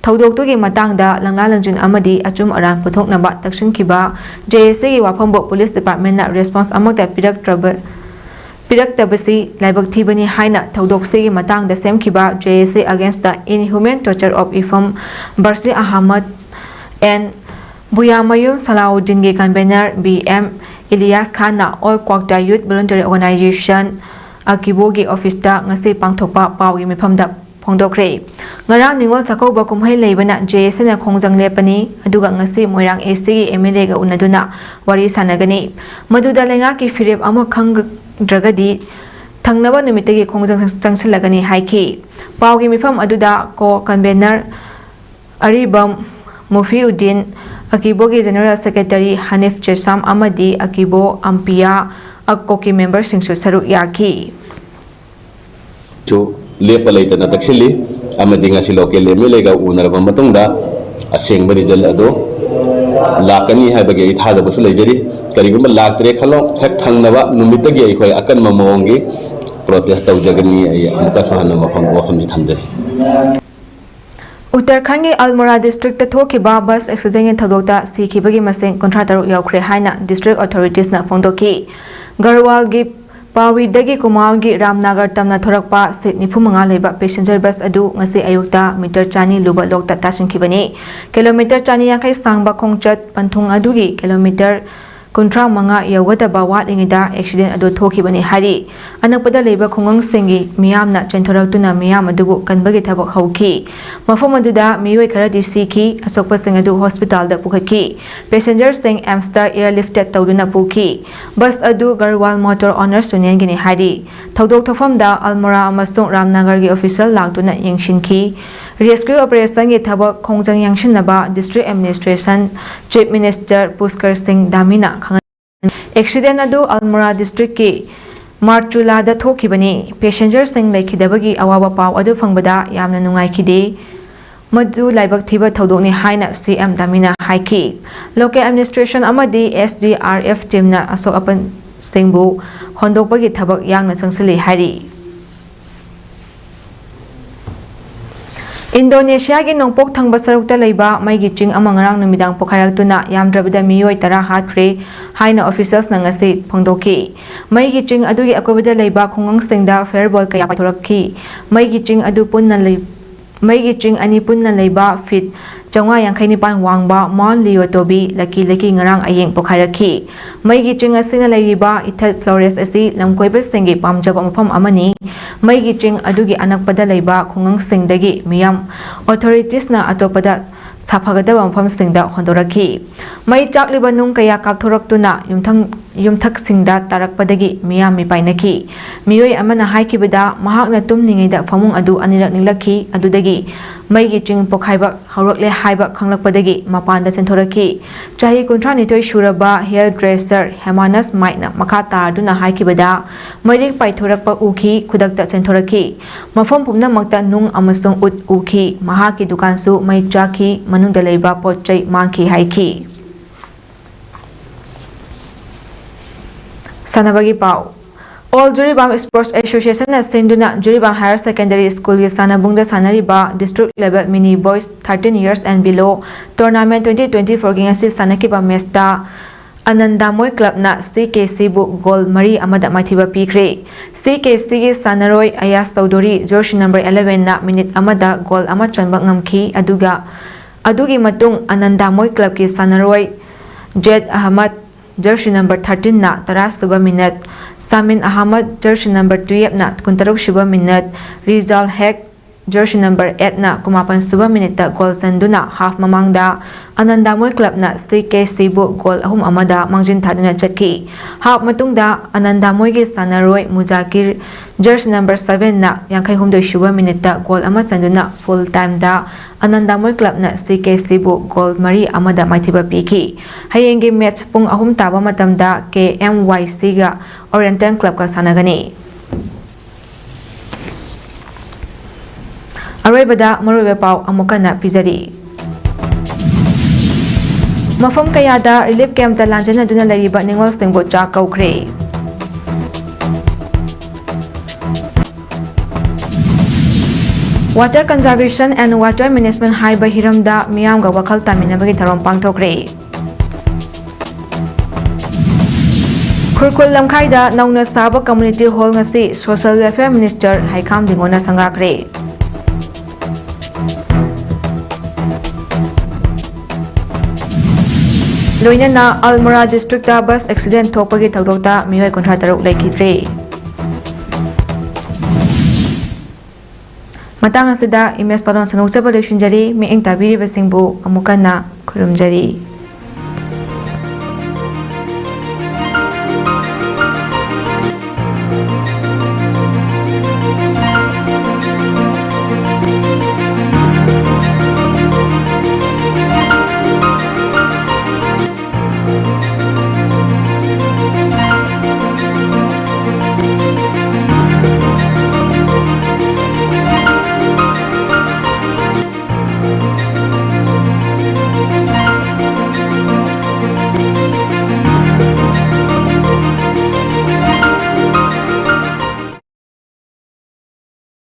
ꯊꯧꯗꯣꯛꯇꯨꯒꯤ ꯃꯇꯥꯡꯗ ꯂꯪꯂꯥ ꯂꯪꯖꯤꯟ ꯑꯃꯗꯤ ꯑꯆꯨꯝ ꯑꯔꯥꯟ ꯄꯨꯊꯣꯛꯅꯕ ꯇꯛꯁꯤꯟꯈꯤꯕ J A C ꯒꯤ ꯋꯥꯐꯝꯕꯨ police department ꯅ response ꯑꯃꯠꯇ ꯄꯤꯔꯛꯇ꯭ꯔꯕ, ꯄꯤꯔꯛꯇꯕꯁꯤ ꯂꯥꯏꯕꯛ ꯊꯤꯕꯅꯤ ꯍꯥꯏꯅ ꯊꯧꯗꯣꯛꯁꯤꯒꯤ ꯃꯇꯥꯡꯗ ꯁꯦꯝꯈꯤꯕ J A C against the inhuman torture of Ipham Bashir Ahmad and ꯕꯨꯌꯥꯃꯌꯨꯝ ꯁꯂꯥꯎꯗꯤꯟꯒꯤ convener B M Ilyas Khan All Kwakta Youth Voluntary Organization ꯑꯀꯤꯕꯣꯒꯤ office ꯇ ꯉꯁꯤ ꯄꯥꯡꯊꯣꯛꯄ ꯄꯥꯎꯒꯤ ꯃꯤꯐꯝꯗ ꯐꯣꯡꯗꯣꯛꯈ꯭ꯔꯦ꯫ ꯉꯔꯥꯡ ꯅꯤꯉꯣꯜ ꯆꯥꯛꯀꯧꯕ ꯀꯨꯝꯍꯩ ꯂꯩꯕꯅ J A C ꯅ ꯈꯣꯡꯖꯪ ꯂꯦꯞꯄꯅꯤ, ꯑꯗꯨꯒ ꯉꯁꯤ ꯃꯣꯏꯔꯥꯡ A C ꯒꯤ M L A ꯒ ꯎꯅꯗꯨꯅ ꯋꯥꯔꯤ ꯁꯥꯟꯅꯒꯅꯤ꯫ ꯃꯗꯨꯗ ꯂꯩꯉꯥꯛꯀꯤ ꯐꯤꯔꯦꯞ ꯑꯃ ꯈꯪꯗ꯭ꯔꯒꯗꯤ ꯊꯪꯅꯕ ꯅꯨꯃꯤꯠꯇꯒꯤ ꯈꯣꯡꯖꯪ ꯆꯪꯁꯤꯜꯂꯒꯅꯤ ꯍꯥꯏꯈꯤ꯫ ꯄꯥꯎꯒꯤ ꯃꯤꯐꯝ ꯑꯗꯨꯗ co convener ꯑꯔꯤꯕꯝ ꯃꯨꯐꯤꯎꯗꯤꯟ, ꯑꯀꯤꯕꯣꯒꯤ general secretary ꯍꯅꯤꯐ ꯆꯦꯁꯥꯝ ꯑꯃꯗꯤ ꯑꯀꯤꯕꯣ ꯑꯝꯄꯤꯌꯥ ꯑꯛꯀꯣꯒꯤ member ꯁꯤꯡꯁꯨ ꯁꯔꯨꯛ ꯌꯥꯈꯤ꯫ ꯁꯨ ꯂꯦꯞꯄ ꯂꯩꯇꯅ ꯇꯛꯁꯤꯜꯂꯤ ꯑꯃꯗꯤ ꯉꯁꯤ local M L A ꯒ ꯎꯅꯔꯕ ꯃꯇꯨꯡꯗ ꯑꯁꯦꯡꯕ result ꯑꯗꯨ ꯂꯥꯛꯀꯅꯤ ꯍꯥꯏꯕꯒꯤ ꯑꯩ ꯊꯥꯖꯕꯁꯨ ꯂꯩꯖꯔꯤ꯫ ꯀꯔꯤꯒꯨꯝꯕ ꯂꯥꯛꯇ꯭ꯔꯦ ꯈꯜꯂꯣ, ꯍꯦꯛ ꯊꯪꯅꯕ ꯅꯨꯃꯤꯠꯇꯒꯤ ꯑꯩꯈꯣꯏ ꯑꯀꯟꯕ ꯃꯑꯣꯡꯒꯤ protest ꯇꯧꯖꯒꯅꯤ꯫ ꯑꯩ ꯑꯃꯨꯛꯀꯁꯨ ꯍꯟꯅ ꯃꯐꯝ ꯋꯥꯐꯝꯁꯤ ꯊꯝꯖꯔꯤ꯫ ꯎꯠꯇꯔꯈꯟꯒꯤ ꯑꯜꯃꯣꯔꯥ district ꯇ ꯊꯣꯛꯈꯤꯕ bus accident ꯒꯤ ꯊꯧꯗꯣꯛꯇ ꯁꯤꯈꯤꯕꯒꯤ ꯃꯁꯤꯡ ꯀꯨꯟꯊ꯭ꯔꯥ ꯇꯔꯨꯛ ꯌꯧꯈ꯭ꯔꯦ ꯍꯥꯏꯅ district authorities ꯅ ꯐꯣꯡꯗꯣꯛꯈꯤ꯫ ꯒꯔꯋꯥꯜꯒꯤ ꯄꯥꯎꯔꯤꯗꯒꯤ ꯀꯨꯃꯥꯎꯒꯤ ꯔꯥꯝꯅꯥꯒꯔ ꯇꯝꯅ ꯊꯣꯔꯛꯄ seat ꯅꯤꯐꯨ ꯃꯉꯥ ꯂꯩꯕ passenger bus ꯑꯗꯨ ꯉꯁꯤ ꯑꯌꯨꯛꯇ meter ꯆꯥꯅꯤ ꯂꯨꯕ ꯂꯣꯛꯇ ꯇꯥꯁꯤꯟꯈꯤꯕꯅꯤ꯫ Kilometer ꯆꯥꯅꯤ ꯌꯥꯡꯈꯩ ꯁꯥꯡꯕ ꯈꯣꯡꯆꯠ ꯄꯟꯊꯨꯡ ꯑꯗꯨꯒꯤ kilometer ꯀꯨꯟꯊ꯭ꯔꯥ ꯃꯉꯥ ꯌꯧꯒꯗꯕ ꯋꯥꯠꯂꯤꯉꯩꯗ ꯑꯦꯛꯁꯤꯗꯦꯟ ꯑꯗꯨ ꯊꯣꯛꯈꯤꯕꯅꯤ ꯍꯥꯏꯔꯤ꯫ ꯑꯅꯛꯄꯗ ꯂꯩꯕ ꯈꯨꯡꯒꯪꯁꯤꯡꯒꯤ ꯃꯤꯌꯥꯝꯅ ꯆꯦꯟꯊꯣꯔꯛꯇꯨꯅ ꯃꯤꯌꯥꯝ ꯑꯗꯨꯕꯨ ꯀꯟꯕꯒꯤ ꯊꯕꯛ ꯍꯧꯈꯤ꯫ ꯃꯐꯝ ꯑꯗꯨꯗ ꯃꯤꯑꯣꯏ ꯈꯔꯗꯤ ꯁꯤꯈꯤ, ꯑꯁꯣꯛꯄꯁꯤꯡ ꯑꯗꯨ ꯍꯣꯁꯄꯤꯇꯥꯜꯗ ꯄꯨꯈꯠꯈꯤ꯫ ꯄꯦꯁꯦꯟꯖꯔꯁꯤꯡ ꯑꯦꯝꯁꯇ ꯑꯦꯌꯔꯂꯤꯐꯇꯦꯗ ꯇꯧꯗꯨꯅ ꯄꯨꯈꯤ꯫ ꯕꯁ ꯑꯗꯨ ꯒꯔꯋꯥꯜ ꯃꯣꯇꯣꯔ ꯑꯣꯅꯔꯁ ꯌꯨꯅꯤꯌꯟꯒꯤꯅꯤ ꯍꯥꯏꯔꯤ꯫ ꯊꯧꯗꯣꯛ ꯊꯣꯛꯐꯝꯗ ꯑꯜꯃꯣꯔꯥ ꯑꯃꯁꯨꯡ ꯔꯥꯝꯅꯒꯔꯒꯤ ꯑꯣꯐꯤꯁꯤꯌꯦꯜ ꯂꯥꯛꯇꯨꯅ ꯌꯦꯡꯁꯤꯟꯈꯤ꯫ ꯔꯦꯁꯀ꯭ꯌꯨ ꯑꯣꯄꯔꯦꯁꯟꯒꯤ ꯊꯕꯛ ꯈꯣꯡꯖꯪ ꯌꯥꯡꯁꯤꯟꯅꯕ ꯗꯤꯁꯇ꯭ꯔꯤꯛ ꯑꯦꯗꯃꯤꯅꯤꯁꯇ꯭ꯔꯦꯁꯟ ꯆꯤꯐ ꯃꯤꯅꯤꯁꯇꯔ ꯄꯨꯁꯀꯔ ꯁꯤꯡ ꯙꯥꯃꯤꯅ ꯈꯪꯍꯟ-, ꯑꯦꯛꯁꯤꯗꯦꯟ ꯑꯗꯨ ꯑꯜꯃꯣꯔꯥ ꯗꯤꯁꯇ꯭ꯔꯤꯛꯀꯤ ꯃꯥꯔꯆꯨꯂꯥꯗ ꯊꯣꯛꯈꯤꯕꯅꯤ꯫ ꯄꯦꯁꯦꯟꯖꯔꯁꯤꯡ ꯂꯩꯈꯤꯗꯕꯒꯤ ꯑꯋꯥꯕ ꯄꯥꯎ ꯑꯗꯨ ꯐꯪꯕꯗ ꯌꯥꯝꯅ ꯅꯨꯡꯉꯥꯏꯈꯤꯗꯦ꯫ ꯃꯗꯨ ꯂꯥꯏꯕꯛ ꯊꯤꯕ ꯊꯧꯗꯣꯛꯅꯤ ꯍꯥꯏꯅ ꯁꯤ ꯑꯦꯝ ꯙꯥꯃꯤꯅ ꯍꯥꯏꯈꯤ꯫ ꯂꯣꯀꯦꯜ ꯑꯦꯗꯃꯤꯅꯤꯁꯇ꯭ꯔꯦꯁꯟ ꯑꯃꯗꯤ ꯑꯦꯁ ꯗꯤ ꯑꯥꯔ ꯑꯦꯐ ꯇꯤꯝꯅ ꯑꯁꯣꯛ ꯑꯄꯟꯁꯤꯡꯕꯨ ꯍꯣꯟꯗꯣꯛꯄꯒꯤ ꯊꯕꯛ ꯌꯥꯡꯅ ꯆꯪꯁꯤꯜꯂꯤ ꯍꯥꯏꯔꯤ꯫ ꯏꯟꯗꯣꯅꯦꯁꯤꯌꯥꯒꯤ ꯅꯣꯡꯄꯣꯛ ꯊꯪꯕ ꯁꯔꯨꯛꯇ ꯂꯩꯕ ꯃꯩꯒꯤ ꯆꯤꯡ ꯑꯃ ꯉꯔꯥꯡ ꯅꯨꯃꯤꯗꯥꯡ ꯄꯣꯈꯥꯏꯔꯛꯇꯨꯅ ꯌꯥꯝꯗ꯭ꯔꯕꯗ ꯃꯤꯑꯣꯏ ꯇꯔꯥ ꯍꯥꯠꯈ꯭ꯔꯦ ꯍꯥꯏꯅ ꯑꯣꯐꯤꯁꯤꯌꯦꯜꯁꯅ ꯉꯁꯤ ꯐꯣꯡꯗꯣꯛꯈꯤ꯫ ꯃꯩꯒꯤ ꯆꯤꯡ ꯑꯗꯨꯒꯤ ꯑꯀꯣꯏꯕꯗ ꯂꯩꯕ ꯈꯨꯡꯒꯪꯁꯤꯡꯗ ꯐꯥꯌꯔꯕꯣꯜ ꯀꯌꯥ ꯄꯥꯏꯊꯣꯔꯛꯈꯤ꯫ ꯃꯩꯒꯤ ꯆꯤꯡ ꯑꯗꯨ ꯄꯨꯟꯅ ꯂꯩ-, ꯃꯩꯒꯤ ꯆꯤꯡ ꯑꯅꯤ ꯄꯨꯟꯅ ꯂꯩꯕ ꯐꯤꯠ ꯆꯥꯝꯃꯉꯥ ꯌꯥꯡꯈꯩ ꯅꯤꯄꯥꯟ ꯋꯥꯡꯕ ꯃꯥꯎꯟ ꯂꯤꯌꯣꯇꯣꯕꯤ ꯂꯀꯤ ꯂꯀꯤ ꯉꯔꯥꯡ ꯑꯌꯦꯡ ꯄꯣꯈꯥꯏꯔꯛꯈꯤ꯫ ꯃꯩꯒꯤ ꯆꯤꯡ ꯑꯁꯤꯅ ꯂꯩꯔꯤꯕ ꯏꯊꯠ ꯐ꯭ꯂꯣꯔꯦꯁ ꯑꯁꯤ ꯂꯝꯀꯣꯏꯕꯁꯤꯡꯒꯤ ꯄꯥꯝꯖꯕ ꯃꯐꯝ ꯑꯃꯅꯤ꯫ ꯃꯩꯒꯤ ꯆꯤꯡ ꯑꯗꯨꯒꯤ ꯑꯅꯛꯄꯗ ꯂꯩꯕ ꯈꯨꯡꯒꯪꯁꯤꯡꯗꯒꯤ ꯃꯤꯌꯥꯝ ꯑꯣꯊꯣꯔꯤꯇꯤꯁꯅ ꯑꯇꯣꯞꯄꯗ ꯁꯥꯐꯒꯗꯕ ꯃꯐꯝꯁꯤꯡꯗ ꯍꯣꯟꯗꯣꯔꯛꯈꯤ꯫ ꯃꯩ ꯆꯥꯛꯂꯤꯕ ꯅꯨꯡ ꯀꯌꯥ ꯀꯥꯞꯊꯣꯔꯛꯇꯨꯅ ꯌꯨꯝꯊꯪ-, ꯌꯨꯝꯊꯛꯁꯤꯡꯗ ꯇꯥꯔꯛꯄꯗꯒꯤ ꯃꯤꯌꯥꯝ ꯃꯤꯄꯥꯏꯅꯈꯤ꯫ ꯃꯤꯑꯣꯏ ꯑꯃꯅ ꯍꯥꯏꯈꯤꯕꯗ, ꯃꯍꯥꯛꯅ ꯇꯨꯝꯂꯤꯉꯩꯗ ꯐꯃꯨꯡ ꯑꯗꯨ ꯑꯅꯤꯔꯛ ꯅꯤꯛꯂꯛꯈꯤ, ꯑꯗꯨꯗꯒꯤ ꯃꯩꯒꯤ ꯆꯤꯡ ꯄꯣꯈꯥꯏꯕ ꯍꯧꯔꯛꯂꯦ ꯍꯥꯏꯕ ꯈꯪꯂꯛꯄꯗꯒꯤ ꯃꯄꯥꯟꯗ ꯆꯦꯟꯊꯣꯔꯛꯈꯤ꯫ ꯆꯍꯤ ꯀꯨꯟꯊ꯭ꯔꯥ ꯅꯤꯊꯣꯏ ꯁꯨꯔꯕ ꯍꯦꯌꯔ ꯗ꯭ꯔꯦꯁꯔ ꯍꯦꯃꯥꯅꯁ ꯃꯥꯏꯠꯅ ꯃꯈꯥ ꯇꯥꯔꯗꯨꯅ ꯍꯥꯏꯈꯤꯕꯗ, ꯃꯩꯔꯤꯛ ꯄꯥꯏꯊꯣꯔꯛꯄ ꯎꯈꯤ, ꯈꯨꯗꯛꯇ ꯆꯦꯟꯊꯣꯔꯛꯈꯤ꯫ ꯃꯐꯝ ꯄꯨꯝꯅꯃꯛꯇ ꯅꯨꯡ ꯑꯃꯁꯨꯡ ꯎꯠ ꯎꯈꯤ꯫ ꯃꯍꯥꯛꯀꯤ ꯗꯨꯀꯥꯟꯁꯨ ꯃꯩ ꯆꯥꯛꯈꯤ, ꯃꯅꯨꯡꯗ ꯂꯩꯕ ꯄꯣꯠ ꯆꯩ ꯃꯥꯡꯈꯤ ꯍꯥꯏꯈꯤ꯫ ꯁꯥꯟꯅꯕꯒꯤ ꯄꯥꯎ꯫ ꯑꯣꯜ ꯖꯤꯔꯤꯕꯥꯝ ꯁ꯭ꯄꯣꯔꯠꯁ ꯑꯦꯁꯣꯁꯤꯌꯦꯁꯟꯅ ꯁꯤꯟꯗꯨꯅ ꯖꯤꯔꯤꯕꯥꯝ ꯍꯥꯌꯔ ꯁꯦꯀꯦꯟꯗꯔꯤ ꯁ꯭ꯀꯨꯜꯒꯤ ꯁꯥꯟꯅꯕꯨꯡꯗ ꯁꯥꯟꯅꯔꯤꯕ district level mini boys thirteen years and below tournament twenty twenty ꯐꯣꯔꯒꯤ ꯉꯁꯤ ꯁꯥꯟꯅꯈꯤꯕ ꯃꯦꯆꯇ ꯑꯅꯟꯗꯥꯃꯣꯏ ꯀ꯭ꯂꯕꯅ ꯁꯤ ꯀꯦ ꯁꯤꯕꯨ ꯒꯣꯜ ꯃꯔꯤ ꯑꯃꯗ ꯃꯥꯏꯊꯤꯕ ꯄꯤꯈ꯭ꯔꯦ꯫ ꯁꯤ ꯀꯦ ꯁꯤꯒꯤ ꯁꯥꯟꯅꯔꯣꯏ ꯑꯌꯥꯁ ꯆꯧꯙꯨꯔꯤ, ꯖꯔꯁꯤ ꯅꯝꯕꯔ ꯑꯦꯂꯦꯚꯦꯟꯅ ꯃꯤꯅꯤꯠ ꯑꯃꯗ ꯒꯣꯜ ꯑꯃ ꯆꯟꯕ ꯉꯝꯈꯤ꯫ ꯑꯗꯨꯒ ꯑꯗꯨꯒꯤ ꯃꯇꯨꯡ ꯑꯅꯟꯗꯥꯃꯣꯏ ꯀ꯭ꯂꯕꯀꯤ ꯁꯥꯟꯅꯔꯣꯏ ꯖꯦꯗ ꯑꯍꯃꯗ, ꯖꯔꯁꯤ ꯅꯝꯕꯔ ꯊꯥꯔꯇꯤꯟꯅ ꯇꯔꯥ ꯁꯨꯕ ꯃꯤꯅꯠ, ꯁꯥꯃꯤꯟ ꯑꯍꯃꯗ, ꯖꯔꯁꯤ ꯅꯝꯕꯔ ꯇꯨꯌꯦꯞꯅ ꯀꯨꯟꯇꯔꯨꯛ ꯁꯨꯕ ꯃꯤꯅꯠ, ꯔꯤꯖꯥꯜ ꯍꯦꯛ, ꯖꯔꯁꯤ ꯅꯝꯕꯔ ꯑꯦꯠꯅ ꯀꯨꯟꯃꯥꯄꯟ ꯁꯨꯕ ꯃꯤꯅꯤꯠꯇ ꯒꯣꯜ ꯆꯟꯗꯨꯅ ꯍꯥꯐ ꯃꯃꯥꯡꯗ ꯑꯅꯟꯗꯥꯃꯣꯏ ꯀ꯭ꯂꯕꯅ ꯁꯤ ꯀꯦ ꯁꯤꯕꯨ ꯒꯣꯜ ꯑꯍꯨꯝ ꯑꯃꯗ ꯃꯥꯡꯖꯤꯟ ꯊꯥꯗꯨꯅ ꯆꯠꯈꯤ꯫ ꯍꯥꯐ ꯃꯇꯨꯡꯗ ꯑꯅꯟꯗꯥꯃꯣꯏꯒꯤ ꯁꯥꯟꯅꯔꯣꯏ ꯃꯨꯖꯥꯀꯤꯔ ꯖꯔꯁꯤ ꯅꯝꯕꯔ ꯁꯚꯦꯟꯅ ꯌꯥꯡꯈꯩ ꯍꯨꯝꯗꯣꯏ ꯁꯨꯕ ꯃꯤꯅꯤꯠꯇ ꯒꯣꯜ ꯑꯃ ꯆꯟꯗꯨꯅ ꯐꯨꯜ ꯇꯥꯏꯝꯗ ꯑꯅꯟꯗꯥꯃꯣꯏ ꯀ꯭ꯂꯕꯅ ꯁꯤ ꯀꯦ ꯁꯤꯕꯨ ꯒꯣꯜ ꯃꯔꯤ ꯑꯃꯗ ꯃꯥꯏꯊꯤꯕ ꯄꯤꯈꯤ꯫ ꯍꯌꯦꯡꯒꯤ ꯃꯦꯠꯆ ꯄꯨꯡ ꯑꯍꯨꯝ ꯇꯥꯕ ꯃꯇꯝꯗ ꯀꯦ ꯑꯦꯝ ꯋꯥꯏ ꯁꯤꯒ ꯑꯣꯔꯤꯌꯦꯟꯇꯦꯜ ꯀ꯭ꯂꯕꯀ ꯁꯥꯟꯅꯒꯅꯤ꯫ ꯑꯔꯣꯏꯕꯗ ꯃꯔꯨꯑꯣꯏꯕ ꯄꯥꯎ ꯑꯃꯨꯛ ꯍꯟꯅ ꯄꯤꯖꯔꯤ꯫ ꯃꯐꯝ ꯀꯌꯥꯗ ꯔꯤꯂꯤꯐ ꯀꯦꯝꯞꯇ ꯂꯥꯟꯖꯦꯟꯅꯗꯨꯅ ꯂꯩꯔꯤꯕ ꯅꯤꯉꯣꯜꯁꯤꯡꯕꯨ ꯆꯥꯛ ꯀꯧꯈ꯭ꯔꯦ꯫ Water Conservation and Water Management ꯍꯥꯏꯕ ꯍꯤꯔꯝꯗ ꯃꯤꯌꯥꯝꯒ ꯋꯥꯈꯜ ꯇꯥꯃꯤꯟꯅꯕꯒꯤ ꯊꯧꯔꯝ ꯄꯥꯡꯊꯣꯛꯈ꯭ꯔꯦ꯫ ꯈꯨꯔꯈꯨꯜ ꯂꯝꯈꯥꯏꯗ ꯅꯧꯅ ꯁꯥꯕ ꯀꯝꯃ꯭ꯌꯨꯅꯤꯇꯤ ꯍꯣꯜ ꯉꯁꯤ ꯁꯣꯁꯤꯌꯦꯜ ꯋꯦꯜꯐꯤꯌꯔ ꯃꯤꯅꯤꯁꯇꯔ ꯍꯩꯈꯥꯝ ꯗꯤꯡꯒꯣꯅ ꯁꯪꯒꯥꯈ꯭ꯔꯦ꯫ ꯂꯣꯏꯅꯅ ꯑꯜꯃꯣꯔꯥ ꯗꯤꯁꯇ꯭ꯔꯤꯛꯇ ꯕꯁ ꯑꯦꯛꯁꯤꯗꯦꯟ ꯊꯣꯛꯄꯒꯤ ꯊꯧꯗꯣꯛꯇ ꯃꯤꯑꯣꯏ ꯀꯨꯟꯊ꯭ꯔꯥ ꯇꯔꯨꯛ ꯂꯩꯈꯤꯗ꯭ꯔꯦ꯫ ꯃꯇꯥꯡ ꯑꯁꯤꯗ ꯏꯃꯦꯖ ꯄꯥꯂꯣꯟ ꯁꯟꯗꯣꯛꯆꯕ ꯂꯣꯏꯁꯤꯟꯖꯔꯤ꯫ ꯃꯤꯠꯌꯦꯡ ꯇꯥꯕꯤꯔꯤꯕꯁꯤꯡꯕꯨ ꯑꯃꯨꯛ ꯍꯟꯅ ꯈꯨꯔꯨꯝꯖꯔꯤ꯫